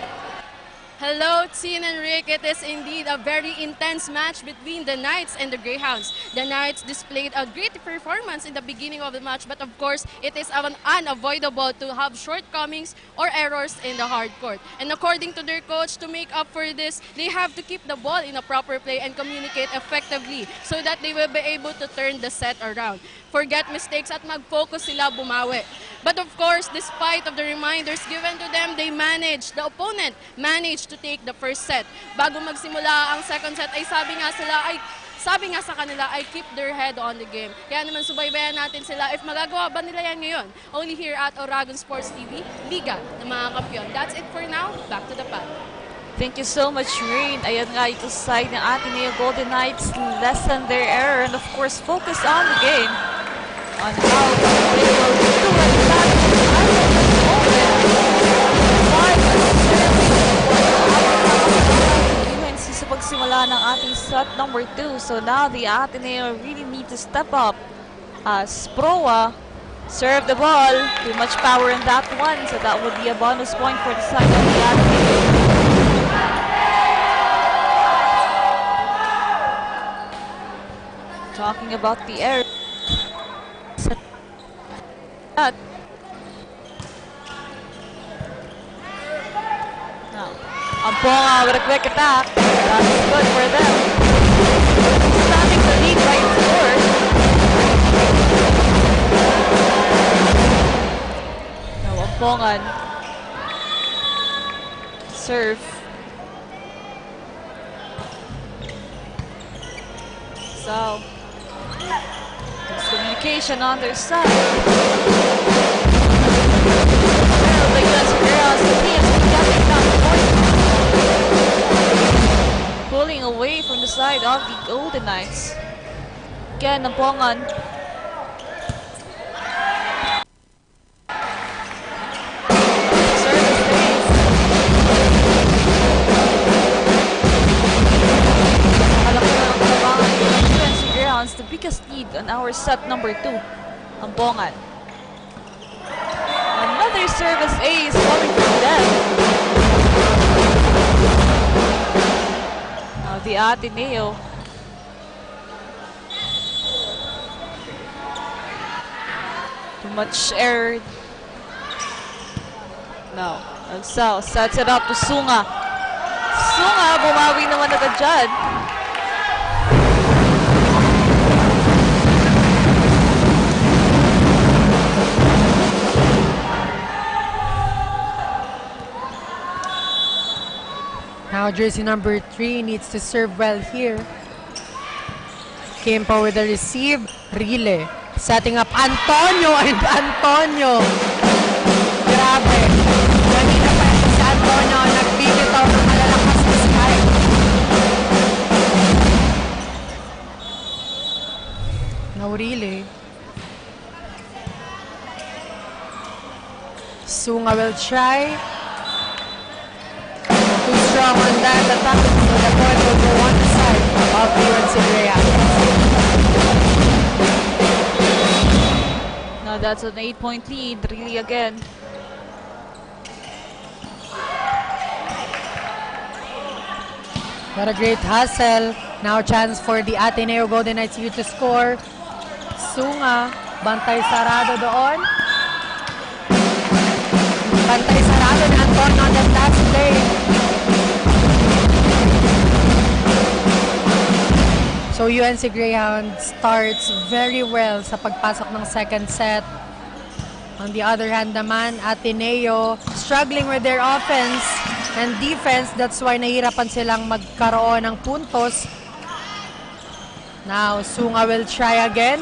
Hello, Tin and Rick. It is indeed a very intense match between the Knights and the Greyhounds. The Knights displayed a great performance in the beginning of the match, but of course, it is un- unavoidable to have shortcomings or errors in the hard court. And according to their coach, to make up for this, they have to keep the ball in a proper play and communicate effectively so that they will be able to turn the set around. Forget mistakes at mag-focus sila bumawi. But of course, despite of the reminders given to them, they managed, the opponent managed to take the first set. Bago magsimula ang second set ay sabi nga sila ay sabi nga sa kanila ay keep their head on the game. Kaya naman subaybayan natin sila if magagawa ba nila yan ngayon. Only here at Oragon Sports T V, Liga ng mga Kampiyon. That's it for now. Back to the pad. Thank you so much, Rain. Ayan nga, ito sa side ng Ateneo Golden Knights, lessen their error and of course, focus on the game. On how they will do it. That's the moment. Five serving. U N C sa pagsimula ng ating set number two. So now the Ateneo really need to step up as Proa serve the ball. Too much power in that one, so that would be a bonus point for the side of the Ateneo. Talking about the air. That Now, Ampongan with a quick attack. That's good for them. Snapping the lead by four. Now, Ampongan. Serve. So, there's communication on their side. Well, the U S Girls team is getting that point. Pulling away from the side of the Golden Knights. Again, Ampongan. Service race. Malaki na ang kalabangan ng U N C Greyhounds, the biggest lead on our set number two. Ampongan. Another service ace coming from them. Now the Ateneo. Too much error. Now, Agsao sets it up to Sunga. Sunga, bumawi naman agad dyan. Now, jersey number three needs to serve well here. Kimpo with the receive. Rile. Setting up Antonio and Antonio. Grabe. Kanina pa ito si Antonio nagbibitaw ng malalakas na strike. Now Rile. Sunga will try. Too strong on that attack, so the point will go on the side of U N C Greyhounds. Now that's an eight-point lead, Rile again. What a great hustle. Now chance for the Ateneo Golden Knights here to score. Sunga, bantay sarado doon. Bantay sarado ni Anton on the last play. So U N C Greyhound starts very well sa pagpasok ng second set. On the other hand naman, Ateneo struggling with their offense and defense. That's why nahihirapan silang magkaroon ng puntos. Now, Sunga will try again.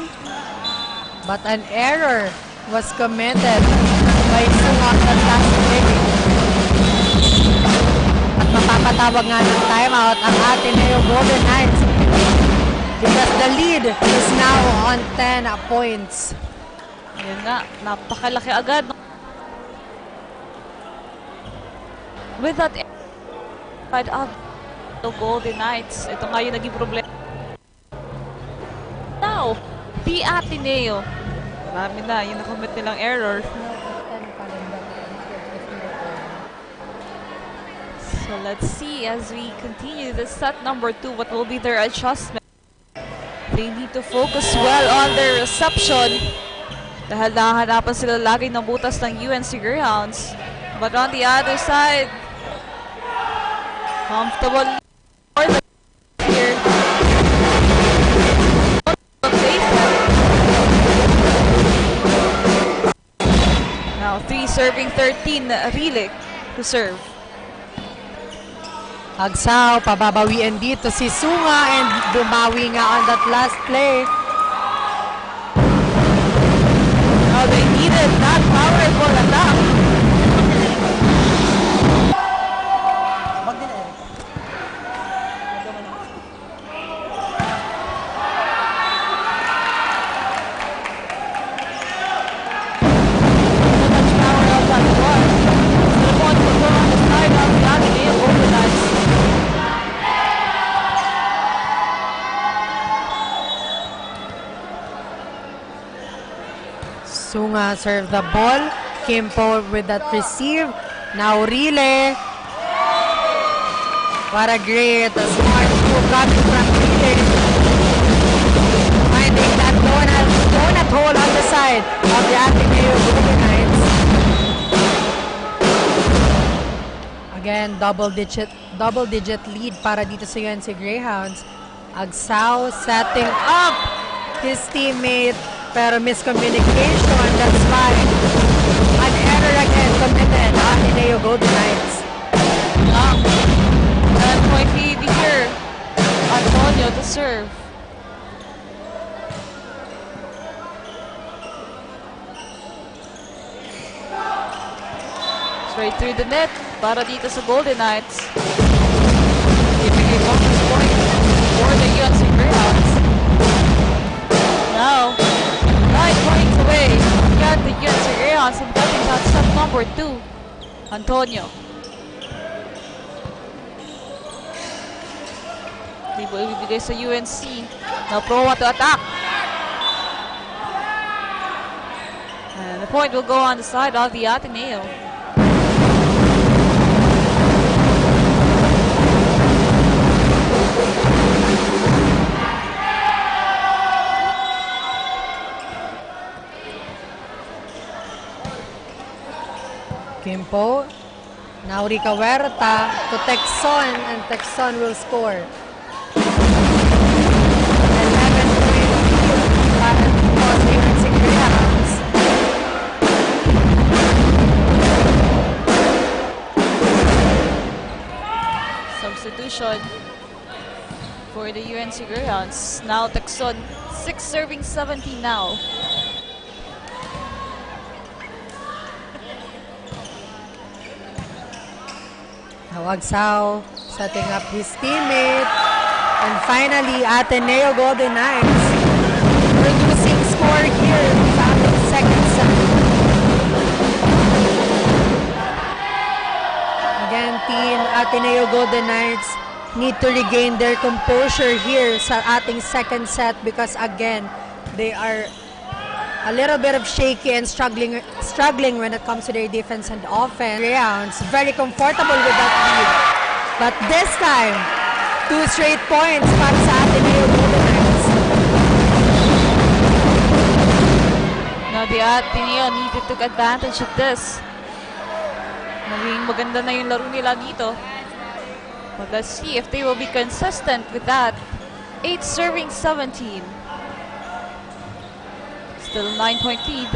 But an error was committed by Sunga on that last play. At mapapatawag nga ng timeout ang Ateneo Golden Knights because the lead is now on ten points. Ayan nga, napakalaki agad. With that, side of the Golden Knights. Ito nga yung naging problema. Now, the Ateneo. Marami na yung nakomit nilang error. So let's see as we continue the set number two, what will be their adjustment. They need to focus well on their reception. Dahil nahahanapan sila lagi ng butas ng U N C Greyhounds. But on the other side, comfortable here. Now, three serving thirteen, Rile to serve. Agsao, pababawiin dito si Sunga and bumawi nga on that last play. Now, they needed that powerful attack. Sunga serve the ball. Kimpo with that receive. Now Rile. What a great, uh, smart move coming from Rile. Finding that donut, donut hole on the side of the Ateneo Golden Knights. Again, double digit, double digit lead para dito sa U N C Greyhounds. Agsao setting up his teammate, pero miscommunication, that's why an error again committed on Ateneo Golden Knights. Ang ten point lead here. Antonio to serve. Straight through the net para dito sa Golden Knights. Ibigay bonus point for the U N C Greyhounds. Now, nine points away. Got the U N C Greyhounds and cutting that set number two. Antonio. Di ba ibibigay sa U N C? Now Proa to attack. And the point will go on the side of the Ateneo. Tempo. Now Rica Huerta to Texon, and Texon will score. Eleven point lead para dito sa U N C Greyhounds. Substitution for the U N C Greyhounds. Now Texon, six serving seventeen now. Now Agsao, setting up his teammate. And finally, Ateneo Golden Knights reducing score here sa ating second set. Again, team Ateneo Golden Knights need to regain their composure here sa ating second set because again, they are a little bit of shaky and struggling struggling when it comes to their defense and offense. Greyhounds very comfortable with that lead. But this time, two straight points para sa Ateneo Golden Knights. Now the Ateneo needed to take advantage of this. Naging maganda na yung laro nila dito. But let's see if they will be consistent with that. Eight serving seventeen. Still nine-point lead.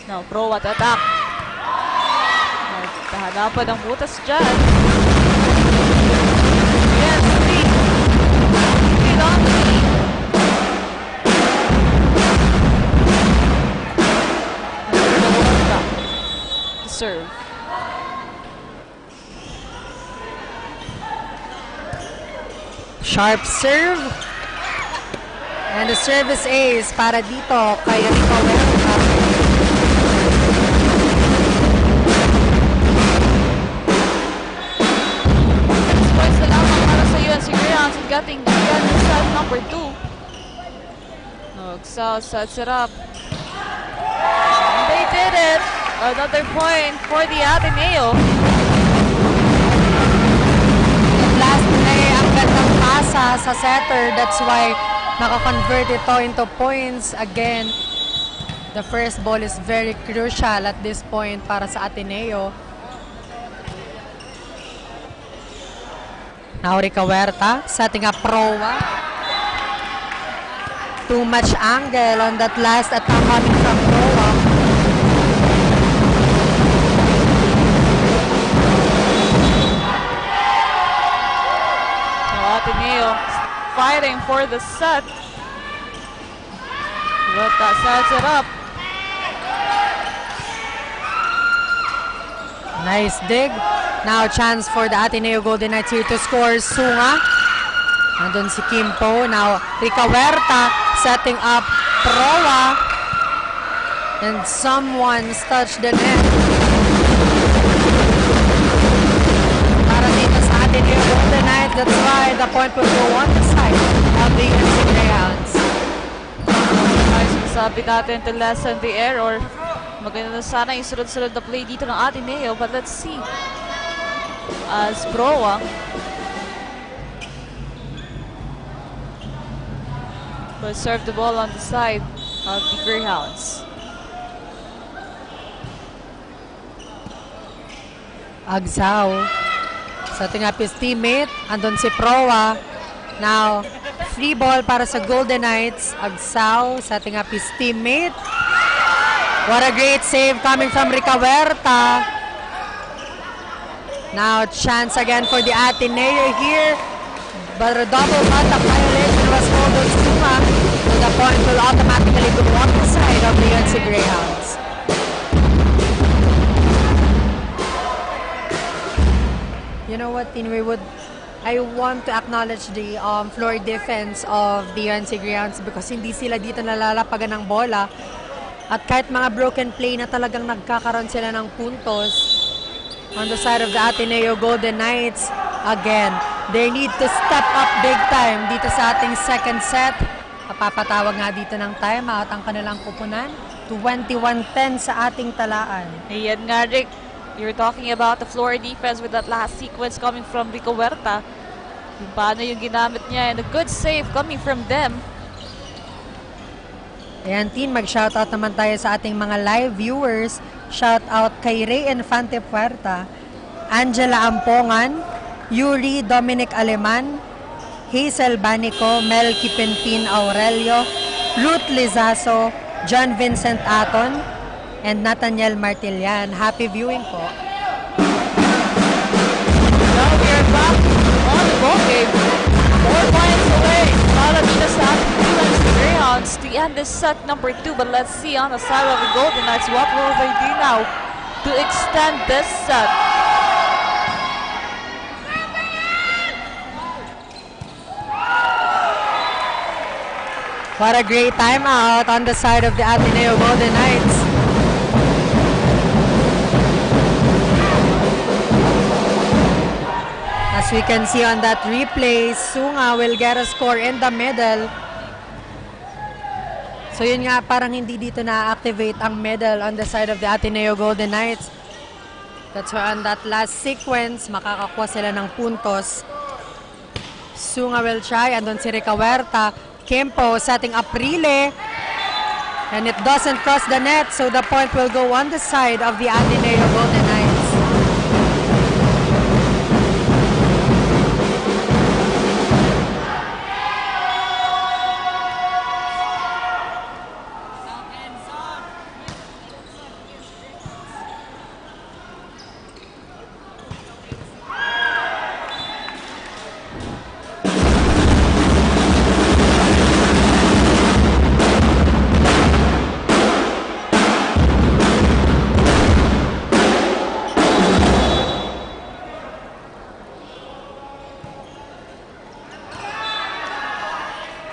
Now, Proa to attack. Nagkahanapan ng butas dyan. Yes, three. Three on three. Serve. Sharp serve. And the service ace para dito kay Rico Huerta. Six points na lamang para sa U N C Greyhounds in getting the set number two. Agsao sets it up. And they did it! Another point for the Ateneo. Last play, ang gandang pasa sa setter. That's why nakakonvert ito into points. Again, the first ball is very crucial at this point para sa Ateneo. Now Rica Huerta, setting up Proa. Too much angle on that last attack coming from Proa. Now Ateneo fighting for the set. Huerta sets it up. Nice dig. Now chance for the Ateneo Golden Knights here to score. Sunga. Nandun si Kimpo. Now Rica Huerta setting up Proa. And someone's touched the net. Para dito sa Ateneo Golden Knights, that's why the point will go on the side of the U N C Greyhounds. Ay, sinasabi natin to lessen the error. Maganda na sana yung sunod-sunod na play dito ng Ateneo, but let's see. As Proa will serve the ball on the side of the Greyhounds. Agsao. Setting up his teammate. Andun si Proa. Now, free ball para sa Golden Knights. Agsao. Setting up his teammate. What a great save coming from Rica Huerta. Now, chance again for the Ateneo here. But a double contact violation was called on Sunga. So the point will automatically go on the side of the U N C Greyhounds. You know what, Tin, we would, I want to acknowledge the, um, floor defense of the U N C Greyhounds because hindi sila dito nalalapagan ng bola. At kahit mga broken play na talagang nagkakaroon sila ng puntos on the side of the Ateneo Golden Knights, again, they need to step up big time dito sa ating second set. Mapapatawag nga dito ng timeout ang kanilang kupunan. Twenty-one ten sa ating talaan. Ayan nga, Rick. You're talking about the floor defense with that last sequence coming from Rico Huerta. Kung paano yung ginamit niya and a good save coming from them. Ayan, Tin, mag-shoutout naman tayo sa ating mga live viewers. Shoutout kay Ray Infante Puerta, Angela Ampongan, Yuri Dominic Aleman, Hazel Banico, Mel Kipinpin Aurelio, Ruth Lizaso, John Vincent Aton, and Nathaniel Martillan. Happy viewing po. Now we are back on the ball game. Four points away para dito sa ating Greyhounds to end this set number two. But let's see on the side of the Golden Knights, what will they do now to extend this set? What a great timeout on the side of the Ateneo Golden Knights. As we can see on that replay, Sunga will get a score in the middle. So yun nga, parang hindi dito na-activate ang middle on the side of the Ateneo Golden Knights. That's why on that last sequence, makakakuha sila ng puntos. Sunga will try, andun si Rica Huerta. Kempo setting up Rile. And it doesn't cross the net, so the point will go on the side of the Ateneo Golden Knights.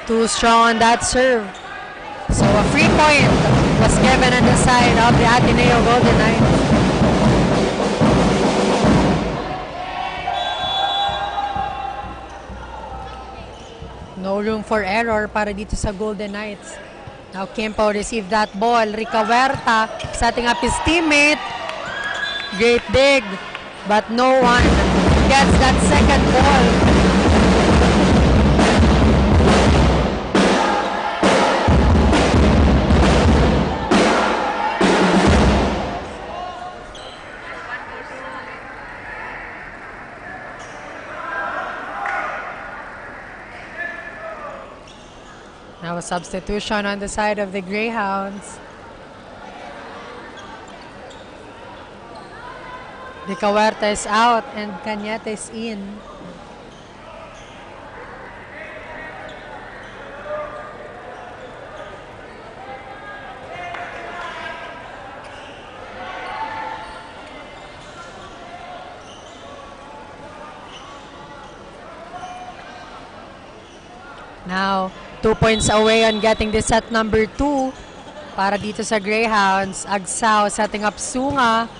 Too strong on that serve. So a free point was given on the side of the Ateneo Golden Knights. No room for error para dito sa Golden Knights. Now Kempo receive that ball. Rica Huerta setting up his teammate. Great dig, but no one gets that second ball. Now a substitution on the side of the Greyhounds. Rica Huerta is out and Cañete is in. Now, two points away on getting the set number two para dito sa Greyhounds. Agsao setting up Sunga.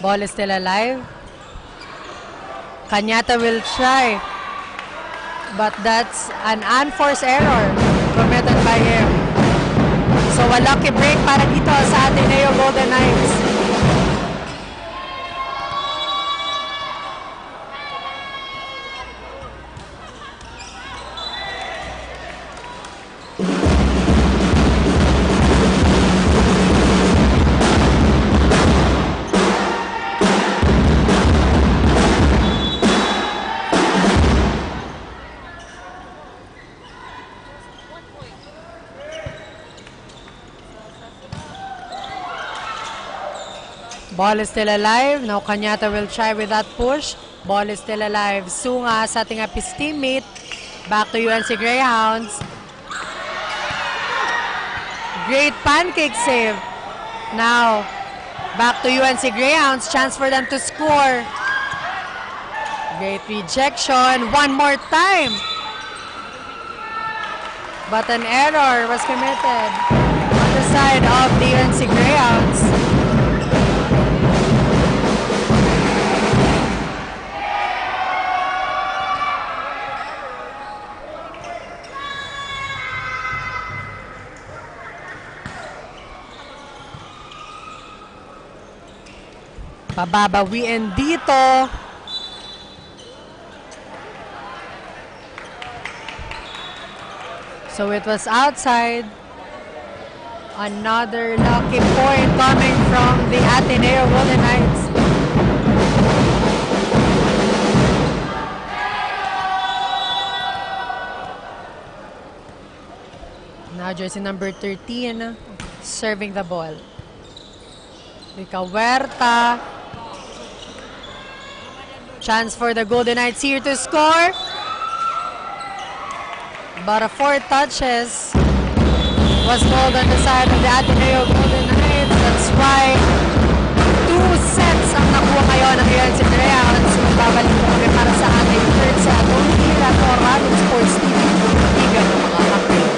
Ball is still alive. Cañete will try. But that's an unforced error committed by him. So, a lucky break para dito sa Ateneo Golden Knights. Ball is still alive. Now Cañete will try with that push. Ball is still alive. Sunga setting up his teammate. Back to U N C Greyhounds. Great pancake save. Now, back to U N C Greyhounds. Chance for them to score. Great rejection. One more time. But an error was committed on the side of the U N C Greyhounds. Pababawiin dito. So it was outside. Another lucky point coming from the Ateneo Golden Knights. Now jersey number thirteen serving the ball. Rica Huerta. Chance for the Golden Knights here to score. But a four touches was called on the side of the Ateneo Golden Knights. That's why two sets ang nakuha ngayon ng U N C Greyhounds. Magbabalik po kami para sa ating third set. Only here at Oragon Sports T V. Kaibigan ng mga kampiyon.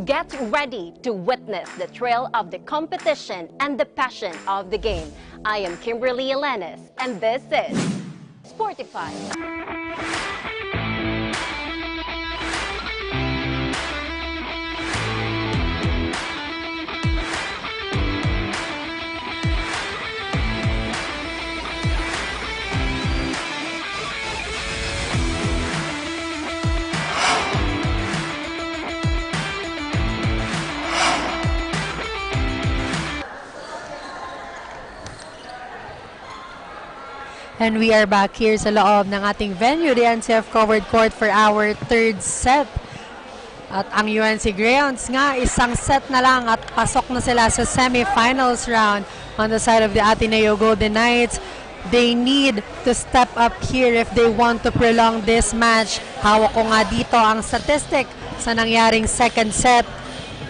Get ready to witness the thrill of the competition and the passion of the game. I am Kimberly Elenes, and this is Sportify. And we are back here sa loob ng ating venue, the N C F Covered Court, for our third set. At ang U N C Greyhounds nga, isang set na lang at pasok na sila sa semifinals round. On the side of the Ateneo Golden Knights, they need to step up here if they want to prolong this match. Hawak ko nga dito ang statistic sa nangyaring second set.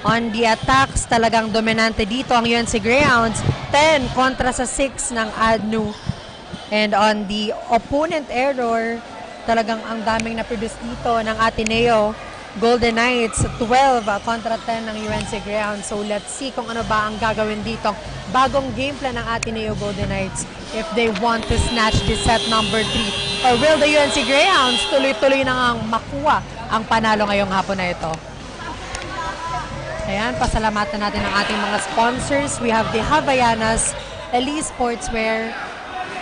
On the attacks, talagang dominante dito ang U N C Greyhounds, ten kontra sa six ng ADNU. And on the opponent error, talagang ang daming na-produce dito ng Ateneo Golden Knights, twelve kontra ten ng U N C Greyhounds. So let's see kung ano ba ang gagawin dito. Bagong game plan ng Ateneo Golden Knights if they want to snatch the set number three. Or will the U N C Greyhounds tuloy-tuloy na ngang makuha ang panalo ngayong hapon na ito? Ayan, pasalamatan natin ang ating mga sponsors. We have the Havaianas, Elise Sportswear,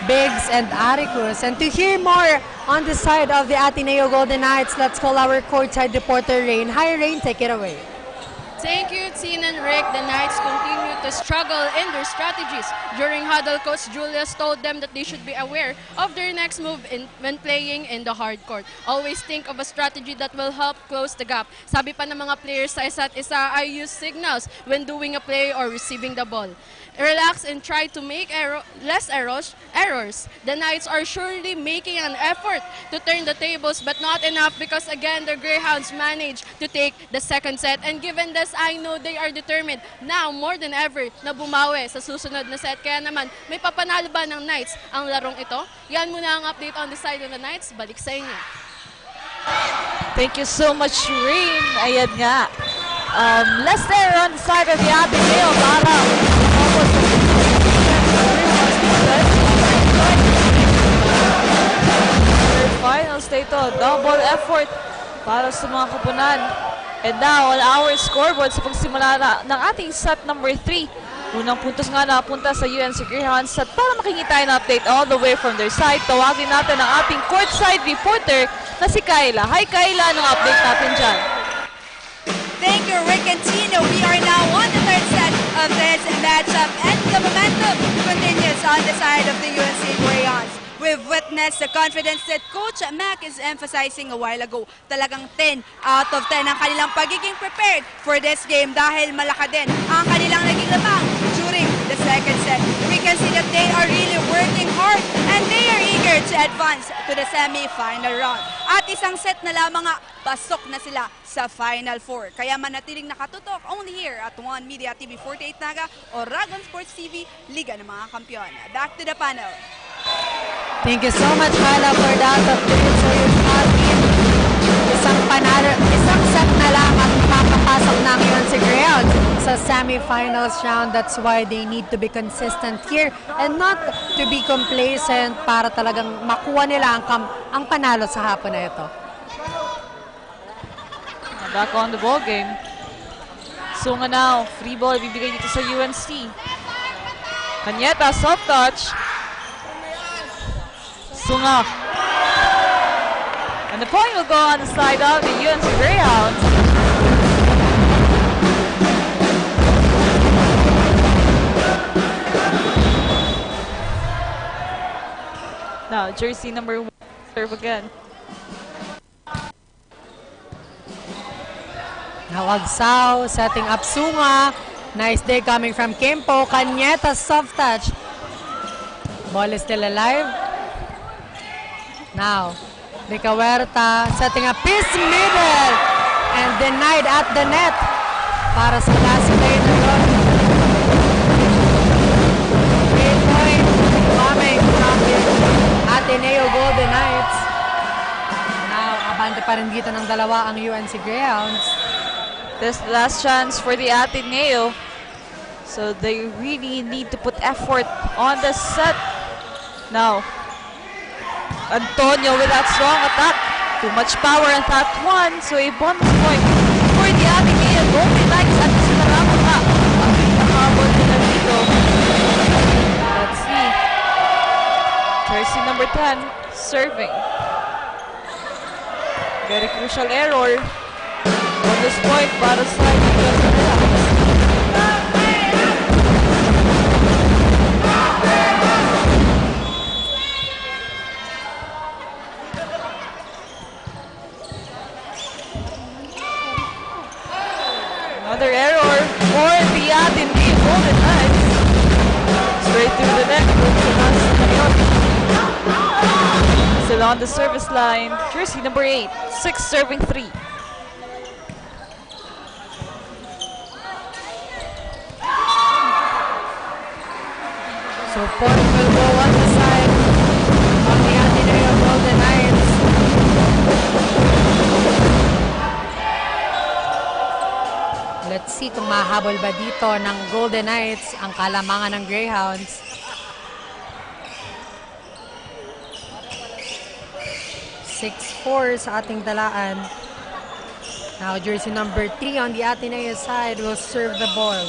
Biggs, and Aricus. And to hear more on the side of the Ateneo Golden Knights, let's call our courtside reporter, Rain. Hi, Rain, take it away. Thank you, Chin and Rick. The Knights continue to struggle in their strategies. During huddle, Coach Julius told them that they should be aware of their next move in, when playing in the hard court. Always think of a strategy that will help close the gap. Sabi pa ng mga players sa isa't isa, "I use signals when doing a play or receiving the ball. Relax and try to make erro-, less errors, errors." The Knights are surely making an effort to turn the tables, but not enough because, again, the Greyhounds managed to take the second set. And given this, I know they are determined now more than ever na bumawi sa susunod na set. Kaya naman, may papanalo ba ng Knights ang larong ito? Yan muna ang update on the side of the Knights. Balik sa inyo. Thank you so much, Rain. Ayan nga. Um, less error on the side of the Ateneo para Finals na ito, double effort para sa mga koponan. And now, on our scoreboard sa pagsimula na, ng ating set number three. Unang puntos nga napunta sa U N C Greyhounds at para makingit tayo ng update all the way from their side, tawagin natin ang ating courtside reporter na si Kyla. Hi Kyla, anong update natin dyan? Thank you, Rick and Tino. We are now on the third set of this matchup, and the momentum continues on the side of the U N C Greyhounds. We've witnessed the confidence that Coach Mac is emphasizing a while ago. Talagang ten out of ten ang kanilang pagiging prepared for this game dahil malakad din ang kanilang naging labang during the second set. We can see that they are really working hard and they are eager to advance to the semi-final round. At isang set na lamang nga, pasok na sila sa Final Four. Kaya manatiling nakatutok only here at One Media T V forty-eight Naga, Oragon Sports T V, Liga ng mga Kampiyon. Back to the panel. Thank you so much, Kyla, for that update. So, yun nga, isang panalo, isang set na lang at makakapasok na ang U N C Greyhounds sa semifinals round. That's why they need to be consistent here and not to be complacent para talagang makuha nila ang, kam- ang panalo sa hapon na ito. Back on the ball game. Sunga now, free ball bibigay dito sa U N C. Kanyeta, soft touch. Sunga. And the point will go on the side of the U N C Greyhounds. Now, jersey number one, serve again. Now Agsaw, setting up Sunga. Nice dig coming from Kempo. Kanyeta, soft touch. Ball is still alive. Now, Rica Huerta setting up his middle and denied at the net para sa last play na yun. Great point coming from the Ateneo Golden Knights. Now, abante pa rin dito ng dalawa ang U N C Greyhounds. This last chance for the Ateneo. So they really need to put effort on the set. Now, Antonio with that strong attack. Too much power on that one. So a bonus point for the Ateneo Golden Knights at mas marami pa ang pinahabol nila dito. Let's see. Jersey number ten, serving. Very crucial error. Bonus point para sa Eagles. Another error for the Ateneo Golden Knights. Straight through the net with Tomas Cañon. Still on the service line, jersey number eight, six serving three. So, point will go on the side of the Ateneo Golden Knights. Let's see kung mahabol ba dito ng Golden Knights ang kalamangan ng Greyhounds. Six four sa ating talaan. Now, jersey number three on the Ateneo side will serve the ball.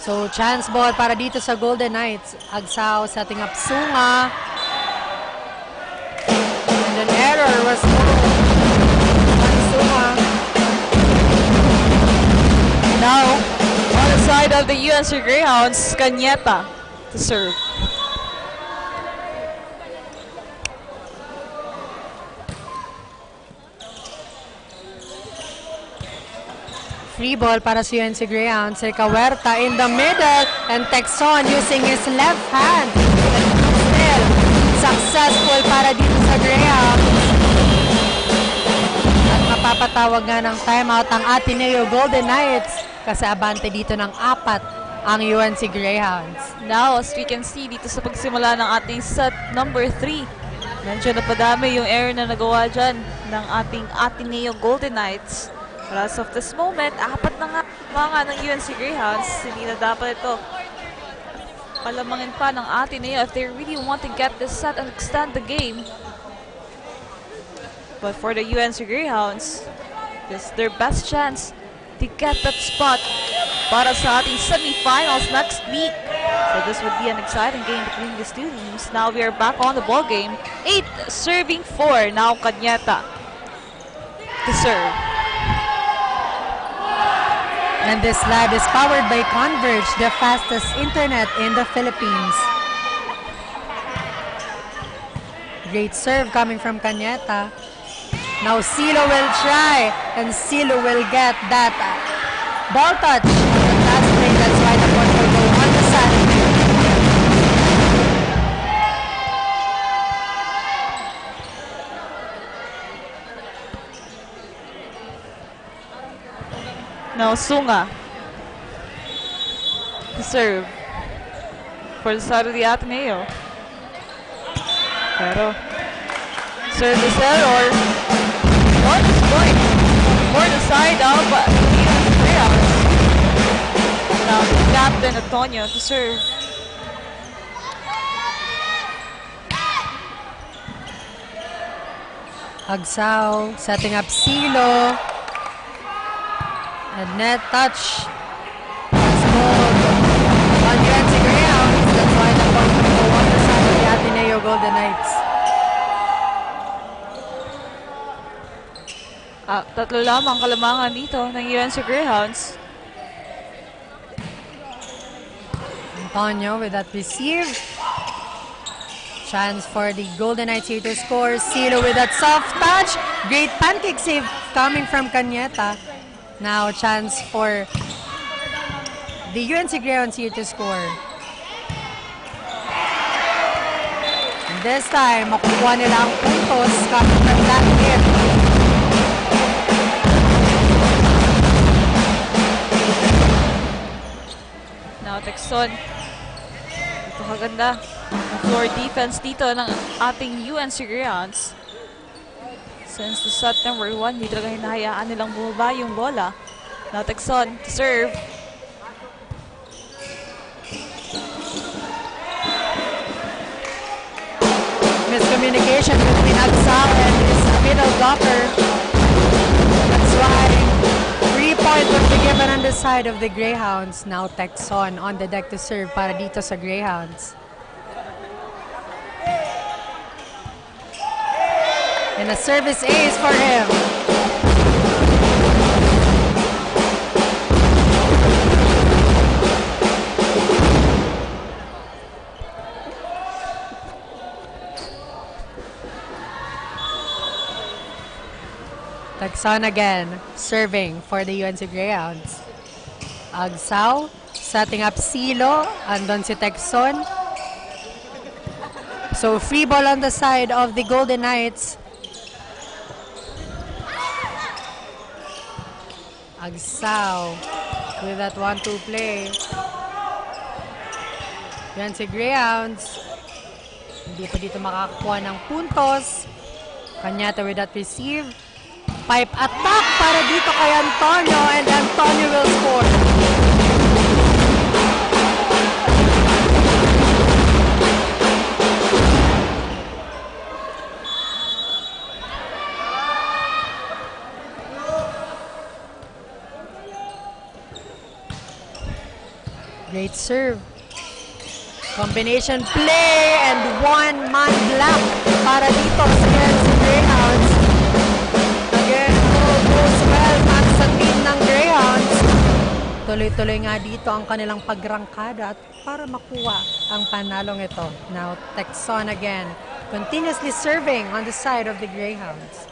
So, chance ball para dito sa Golden Knights. Agsaw setting up Sunga. And an error was made by Sunga. Now, on the side of the U N C Greyhounds, Cañeta to serve. Free ball para sa U N C Greyhounds. Rica Huerta in the middle and Texon using his left hand. Still successful para dito sa Greyhounds. At mapapatawag nga ng timeout ang Ateneo Golden Knights kasi abante dito ng apat ang U N C Greyhounds. Now, as we can see, dito sa pagsimula ng ating set number three, medyo napadami yung error na nagawa dyan ng ating Ateneo Golden Knights. But as of this moment, apat na nga mga ng U N C Greyhounds. Hindi na dapat ito palamangin pa ng Ateneo if they really want to get this set and extend the game. But for the U N C Greyhounds, this is their best chance to get that spot para sa ating semifinals next week. So this would be an exciting game between these two teams. Now we are back on the ball game. Eight serving four. Now Cañeta to serve. And this live is powered by Converge, the fastest internet in the Philippines. Great serve coming from Cañeta. Now Silo will try, and Silo will get that ball touch. That's play, that's why the point will go on the side. Now Sunga to serve for the side of the Ateneo. Pero service error. Bonus point for the side of Ian Real. Now the captain Antonio to serve. Agsao, setting up Silo. And net touch. That's goal. Again, si Graham. That's why the point will go on the side of the Ateneo Golden Knights. Ah, tatlo lamang kalamangan dito ng U N C Greyhounds. Antonio with that receive. Chance for the Golden Knights here to score. Silo with that soft touch. Great pancake save coming from Cañeta. Now, chance for the U N C Greyhounds here to score. And this time, makukuha nila ang puntos coming from that hit. Now, Texon. Napakaganda ang floor defense dito ng ating U N C Greyhounds. Since the set number one, hindi talaga hinahayaan nilang bumaba yung bola. Now, Texon to serve. Miscommunication between Agsao and his middle blocker. That's why three point will be given on the side of the Greyhounds. Now, Texon on the deck to serve para dito sa Greyhounds. And a service ace for him. Texon again, serving for the U N C Greyhounds. Agsao, setting up Silo, andon si Texon. So, free ball on the side of the Golden Knights. Agsao with that one two play. U N C Greyhounds. Hindi pa dito makakuha ng puntos. Cañeta with that receive. Pipe attack para dito kay Antonio, and Antonio will score. Great serve. Combination play and one-man block para dito sa U N C Greyhounds. Again, all goes well para sa team ng Greyhounds. Tuloy-tuloy nga dito ang kanilang pagrangkada at para makuha ang panalong ito. Now, Texon again, continuously serving on the side of the Greyhounds.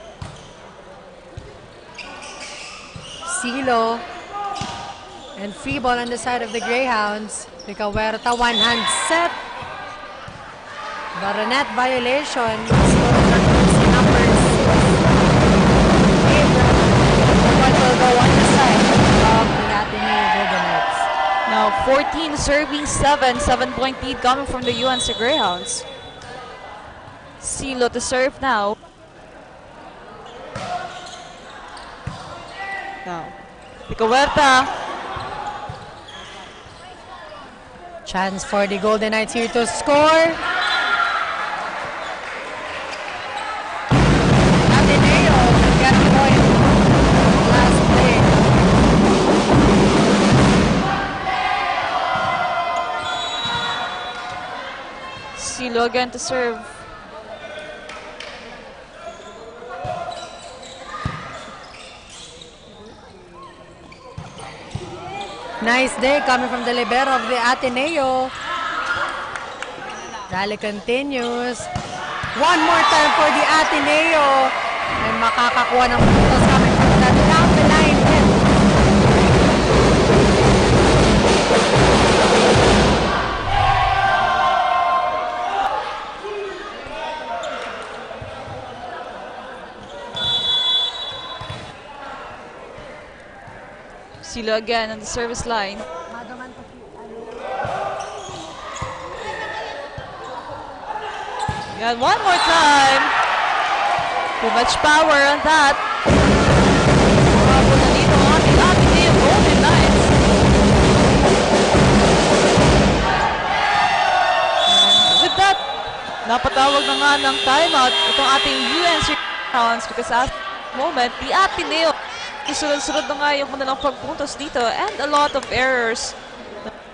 Silo. And free ball on the side of the Greyhounds. Rica Huerta, one-hand set. But a net violation. Scorer na si number six. Gabriel. The ball will go on the side of the Ateneo Golden Knights. Now, fourteen serving seven, seven-point lead coming from the U N C Greyhounds. Silo to serve now. Now, Rico Huerta. Chance for the Golden Knights here to score. Ateneo can get a point. Last play. Silo again to serve. Nice dig coming from the libero of the Ateneo. Rally continues. One more time for the Ateneo. Ay, makakakuha ng puntos coming from that top line hit. Silo again on the service line. Yan, one more time. Too much power on that. Umabot na dito ang ating Ateneo Golden Knights. And with that, napatawag na nga ng timeout itong ating U N C Greyhounds because at the moment, the Ateneo, sunod-sunod na nga yung kanilang pagpuntos dito and a lot of errors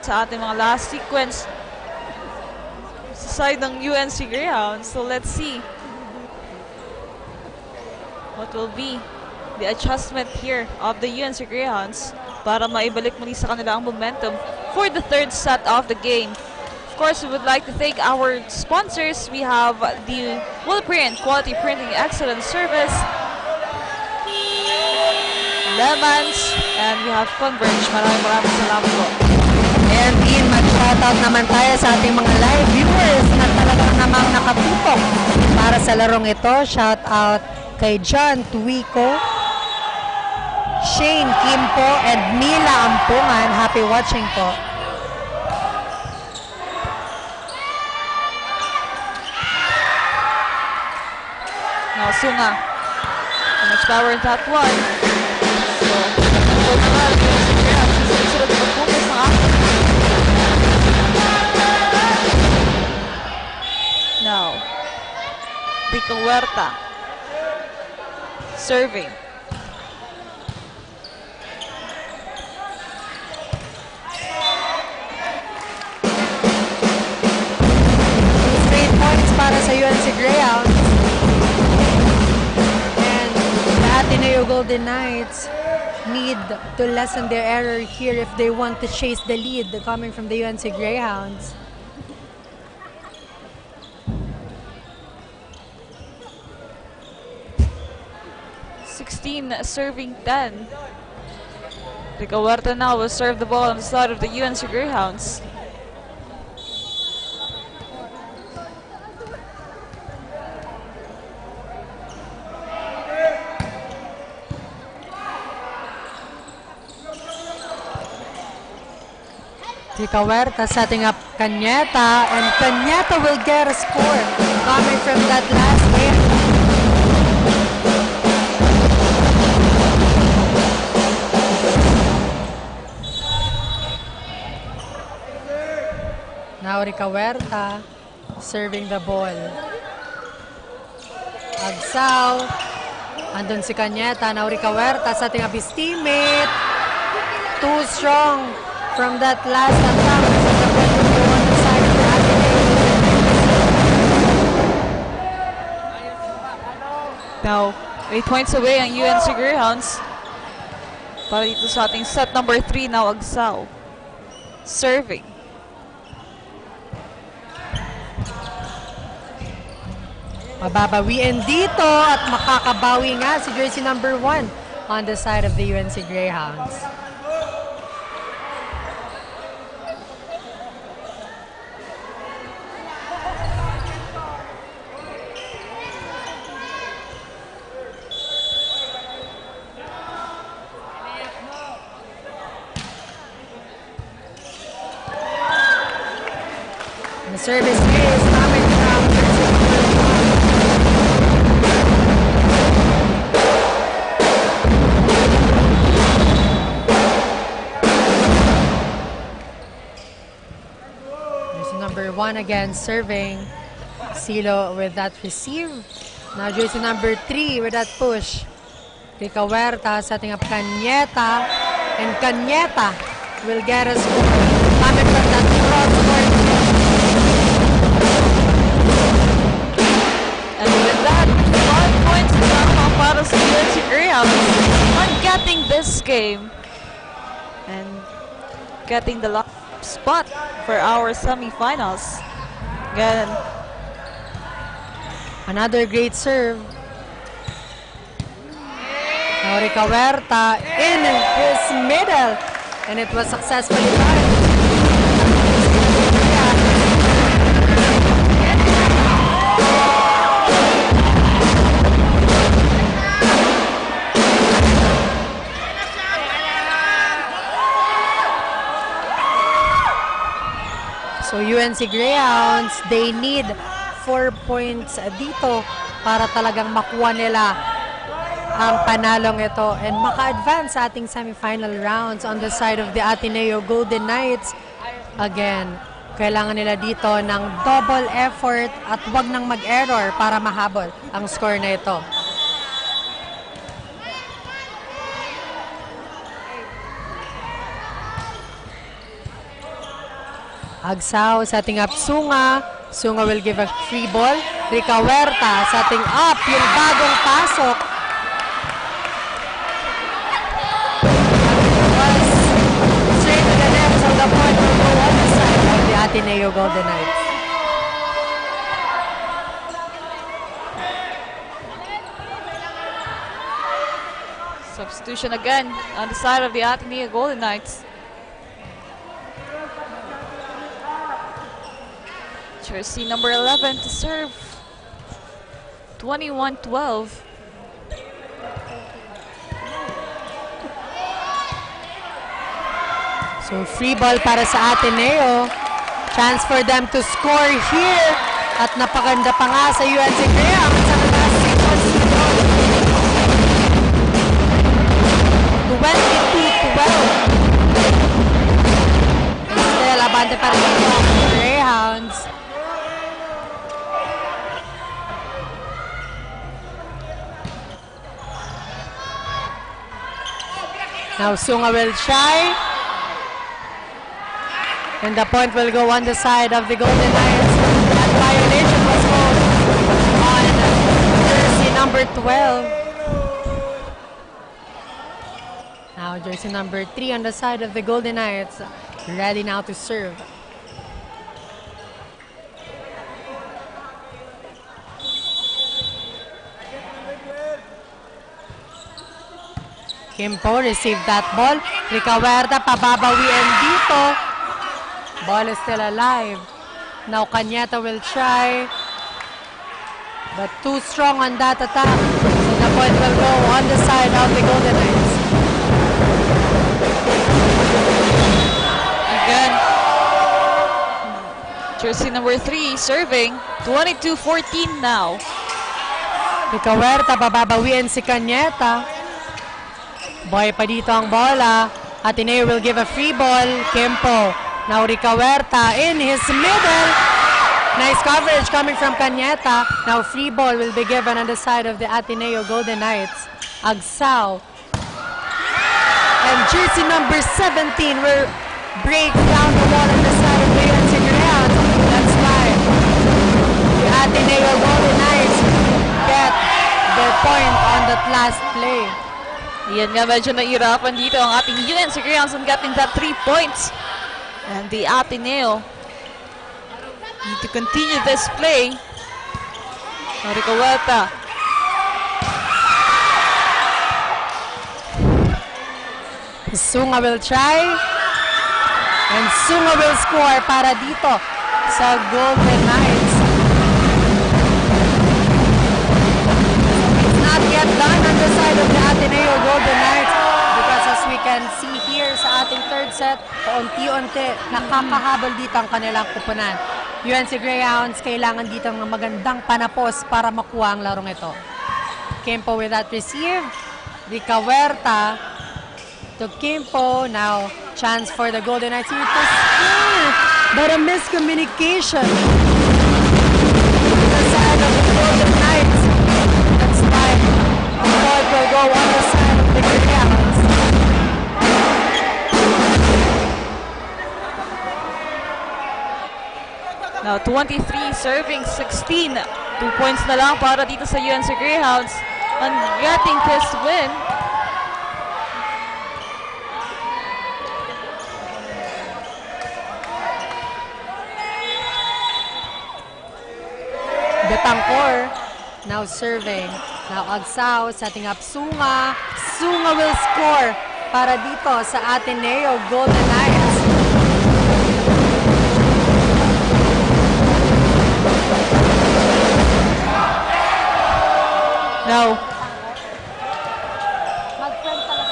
sa ating mga last sequence sa side ng U N C Greyhounds. So let's see what will be the adjustment here of the U N C Greyhounds para maibalik muli sa kanila ang momentum for the third set of the game. Of course, we would like to thank our sponsors. We have the Wool Print, quality printing, excellent service. Lemans, and we have Converge. Maraming, maraming salamat po. Ayan, Dean, mag-shoutout naman tayo sa ating mga live viewers na talaga namang nakatutok para sa larong ito. Shoutout kay John Tuico, Shane Kimpo, and Mila Ampungan. Happy watching po. Now, Sunga. Too much power in that one. So, ito na nga, ito na nga, susunod na pagpuntos ng ating. Now, Rico Huerta. Serving. Straight points para sa U N C Greyhounds. And the Ateneo Golden Knights need to lessen their error here if they want to chase the lead coming from the U N C Greyhounds. Sixteen serving ten. Rico Huerta now will serve the ball on the side of the U N C Greyhounds. Rico Huerta setting up Cañeta, and Cañeta will get a score coming from that last hit. Now Rico Huerta serving the ball. Agsaw. Andun si Cañeta, now Rico Huerta setting up his teammate. Too strong from that last attempt. Now, eight points away ang U N C Greyhounds. Para dito sa ating set number three, now Agsaw. Serving. Mababawian dito at makakabawi nga si jersey number one on the side of the U N C Greyhounds. The service is coming from jersey number one. Jersey number one again serving. Silo with that receive. Now jersey number three with that push. Rica Huerta setting up Cañeta. And Cañeta will get a score. Coming from that cross court. And with that, five points na lamang para sa U N C Greyhounds on getting this game and getting the last spot for our semifinals. Again, another great serve. Now Rica Huerta in his middle, and it was successfully timed. So U N C Greyhounds, they need four points dito para talagang makuha nila ang panalong ito and maka-advance sa ating semifinal rounds on the side of the Ateneo Golden Knights. Again, kailangan nila dito ng double effort at wag nang mag-error para mahabol ang score na ito. Agsaw setting up Sunga. Sunga will give a free ball. Rica Huerta setting up yung bagong pasok. Was straight to the net, so the point will go on the side of the Ateneo Golden Knights. Substitution again on the side of the Ateneo Golden Knights. Jersey number eleven to serve. Twenty-one twelve. So, free ball para sa Ateneo. Chance for them to score here. At napaganda pa nga sa U N C Greyhounds sa last season. Twenty-two twelve. Still, abante pa rin ang Greyhounds. Now Sunga will try. And the point will go on the side of the Golden Knights. That violation was called on jersey number twelve. Now jersey number three on the side of the Golden Knights. Ready now to serve. Kimpo receive that ball. Rica Huerta, pababawian dito. Ball is still alive. Now Cañeta will try. But too strong on that attack. So the point will go on the side of the Golden Knights. Again, jersey number three serving. Twenty-two fourteen now. Rica Huerta, pababawian si Cañeta. Buhay pa dito ang bola. Ateneo will give a free ball. Kimpo. Now Rica Huerta in his middle. Nice coverage coming from Cañeta. Now free ball will be given on the side of the Ateneo Golden Knights. Agsaw. And jersey number seventeen will break down the wall on the side of the U N C Greyhounds. That's why the Ateneo Golden Knights get the point on that last play. Yan nga, medyo nahihirapan dito ang ating U N C Greyhounds on getting that three points. And the Ateneo need to continue this play. Rica Huerta. Sunga will try. And Sunga will score para dito sa Golden Knights. It's not yet done on the side of the Ateneo Golden Knights because as we can see here sa ating third set, paunti-unti nakakahabol dito ang kanilang kupunan. U N C Greyhounds kailangan dito ng magandang panapos para makuha ang larong ito. Kimpo with that receive. Di Cahuerta to Kimpo. Now, chance for the Golden Knights here to score. But a miscommunication. The side of the Golden Knights. That's why a point will go on the side of the Greyhounds. Now, twenty-three serving sixteen. Two points na lang para dito sa U N C Greyhounds. And getting this win. Betancor. Now serving. Now Agsao, setting up Sunga. Sunga will score para dito sa Ateneo Golden Knights. Now,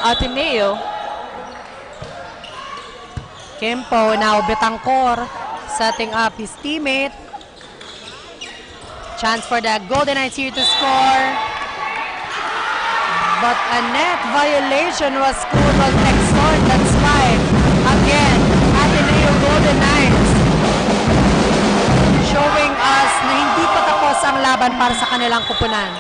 Ateneo. Kimpo, now Betancor, setting up his teammate. Chance for the Golden Knights here to score. But a net violation was called on Texon. That's why, again, Ateneo Golden Knights showing us na hindi pa tapos ang laban para sa kanilang kupunan.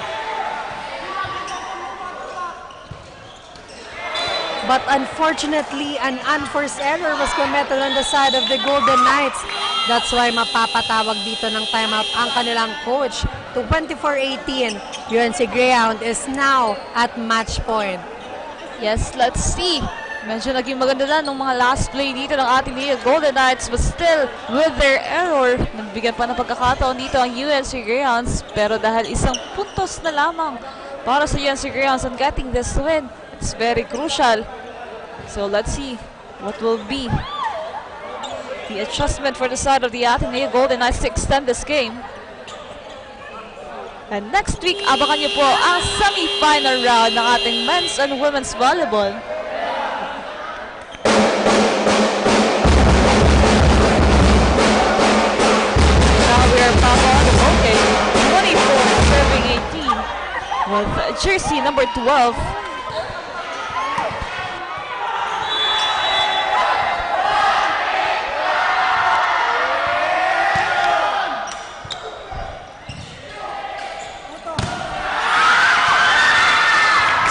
But unfortunately, an unforced error was committed on the side of the Golden Knights. That's why mapapatawag dito ng timeout ang kanilang coach. Twenty-four eighteen, U N C Greyhound is now at match point. Yes, let's see. Medyo naging maganda na nung mga last play dito ng Ateneo Golden Knights, but still, with their error, nabigyan pa ng pagkakataon dito ang U N C Greyhounds. Pero dahil isang puntos na lamang para sa U N C Greyhounds on getting this win, it's very crucial. So let's see what will be the adjustment for the side of the Ateneo Golden Knights to extend this game. And next week, abangan niyo po ang semifinal round ng ating men's and women's volleyball. Now we are back on the ball game. Twenty-four serving eighteen with jersey number twelve.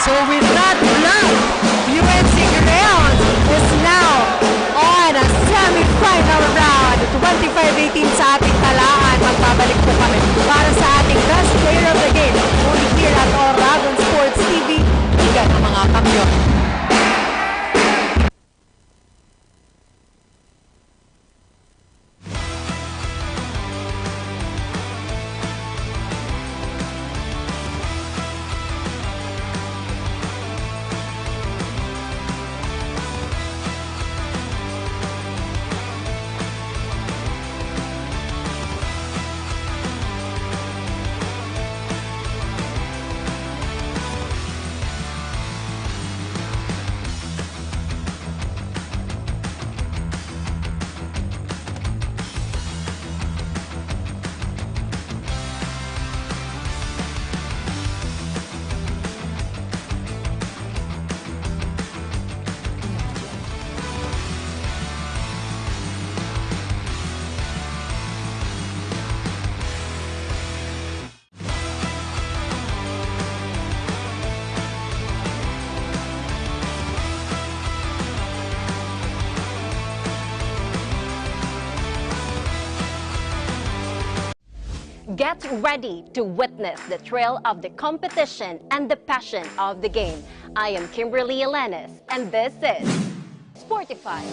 So with that block, U N C Greyhounds is now on a semifinal round. Twenty-five eighteen sa ating talaan. Magbabalik po kami para sa ating best player of the game. Only here at Oragon Sports T V. Liga ng mga Kampiyon. Get ready to witness the thrill of the competition and the passion of the game. I am Kimberly Elenes, and this is Sportify.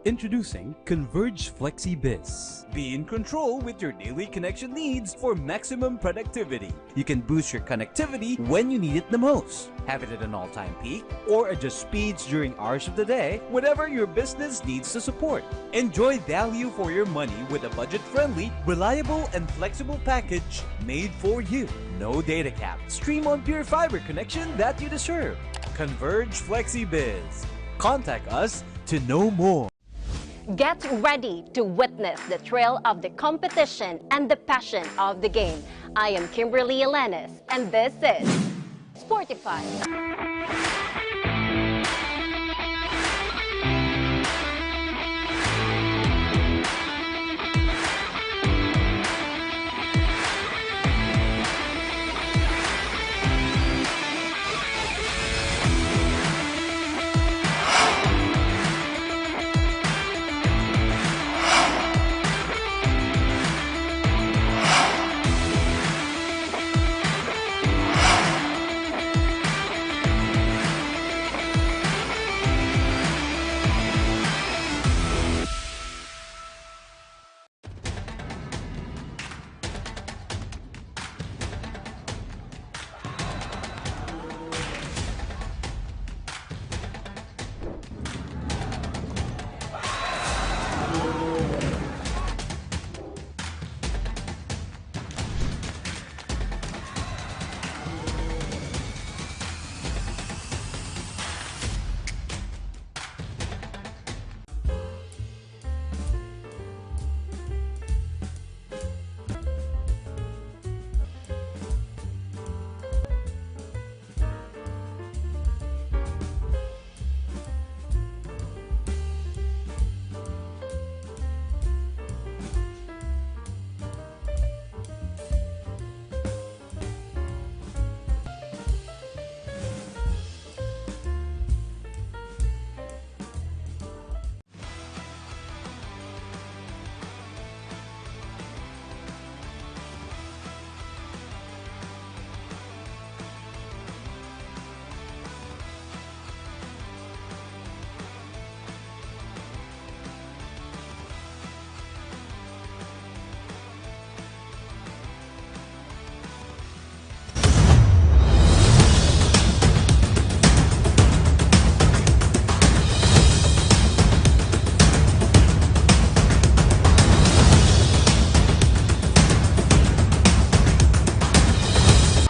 Introducing Converge FlexiBiz. Be in control with your daily connection needs for maximum productivity. You can boost your connectivity when you need it the most. Have it at an all-time peak or adjust speeds during hours of the day, whatever your business needs to support. Enjoy value for your money with a budget-friendly, reliable, and flexible package made for you. No data cap. Stream on pure fiber connection that you deserve. Converge FlexiBiz. Contact us to know more. Get ready to witness the thrill of the competition and the passion of the game. I am Kimberly Elenes, and this is Sportify.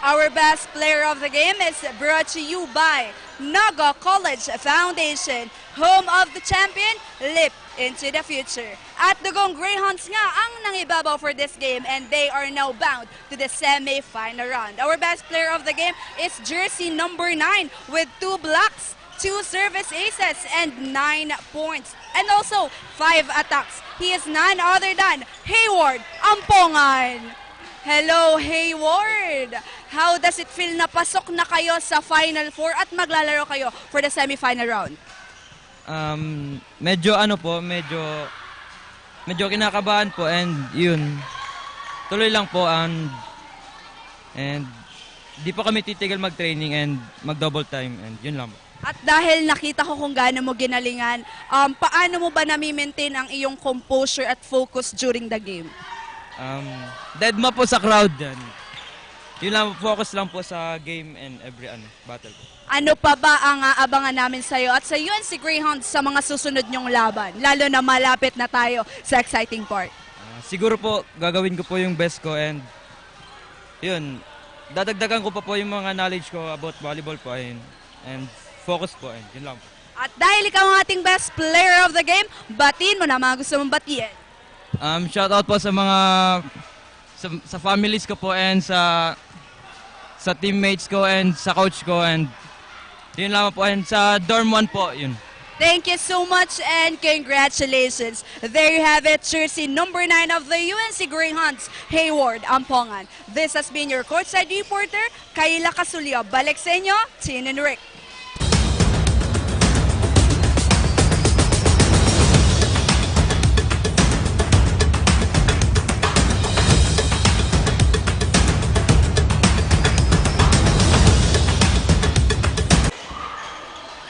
Our best player of the game is brought to you by Naga College Foundation, home of the champion, leap into the future. At Dugong Greyhounds nga ang nangibabaw for this game, and they are now bound to the semi-final round. Our best player of the game is jersey number nine with two blocks, two service aces, and nine points. And also, five attacks. He is none other than Hayward Ampongan. Hello, Hayward! How does it feel na pasok na kayo sa Final Four at maglalaro kayo for the semi-final round? Um, medyo ano po, medyo, medyo kinakabahan po and yun, tuloy lang po and, and di po kami titigil mag-training and mag-double time and yun lang po. At dahil nakita ko kung gaano mo ginalingan, um, paano mo ba nami-maintain ang iyong composure at focus during the game? Um, dead ma po sa crowd yan. Yun lang, focus lang po sa game and every ano, battle po. Ano pa ba ang aabangan namin sa'yo at sa U N C Greyhounds sa mga susunod niyong laban? Lalo na malapit na tayo sa exciting part. Ah, siguro po, gagawin ko po yung best ko and, yun, dadagdagan ko pa po yung mga knowledge ko about volleyball po, ayun. And focus po, ayun. Yun lang po. At dahil ikaw ang ating best player of the game, batiin mo na mga gusto mong batiin. Um, shoutout po sa mga, sa, sa families ko po and sa, sa teammates ko and sa coach ko and yun lamang po. And sa dorm one po, yun. Thank you so much and congratulations. There you have it, jersey number nine of the U N C Greyhounds, Hayward Ampongan. This has been your courtside reporter, Kayla Casulio. Balik sa inyo, Tin and Rick.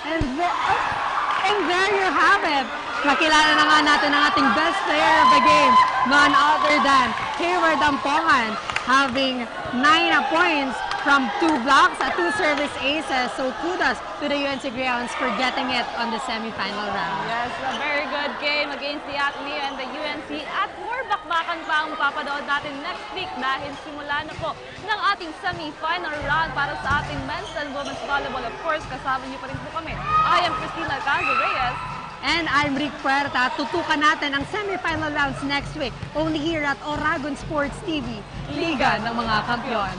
And the-, and there you have it. Nakilala Kilala na nga natin ang ating best player of the game, none other than Hayward Ampongan, having nine points from two blocks at two service aces. So kudos to the U N C Greyhounds for getting it on the semifinal round. Yes, a very good game against the Ateneo and the U N C. At more bakbakan pa ang mapapanood natin next week dahil simula na po ng ating semifinal round para sa ating men's and women's volleyball. Of course, kasama niyo pa rin po kami. I am Christina Alcázar Reyes. And I'm Rick Puerta. Tutukan natin ang semifinal rounds next week, only here at Oragon Sports T V, Liga ng mga Kampiyon.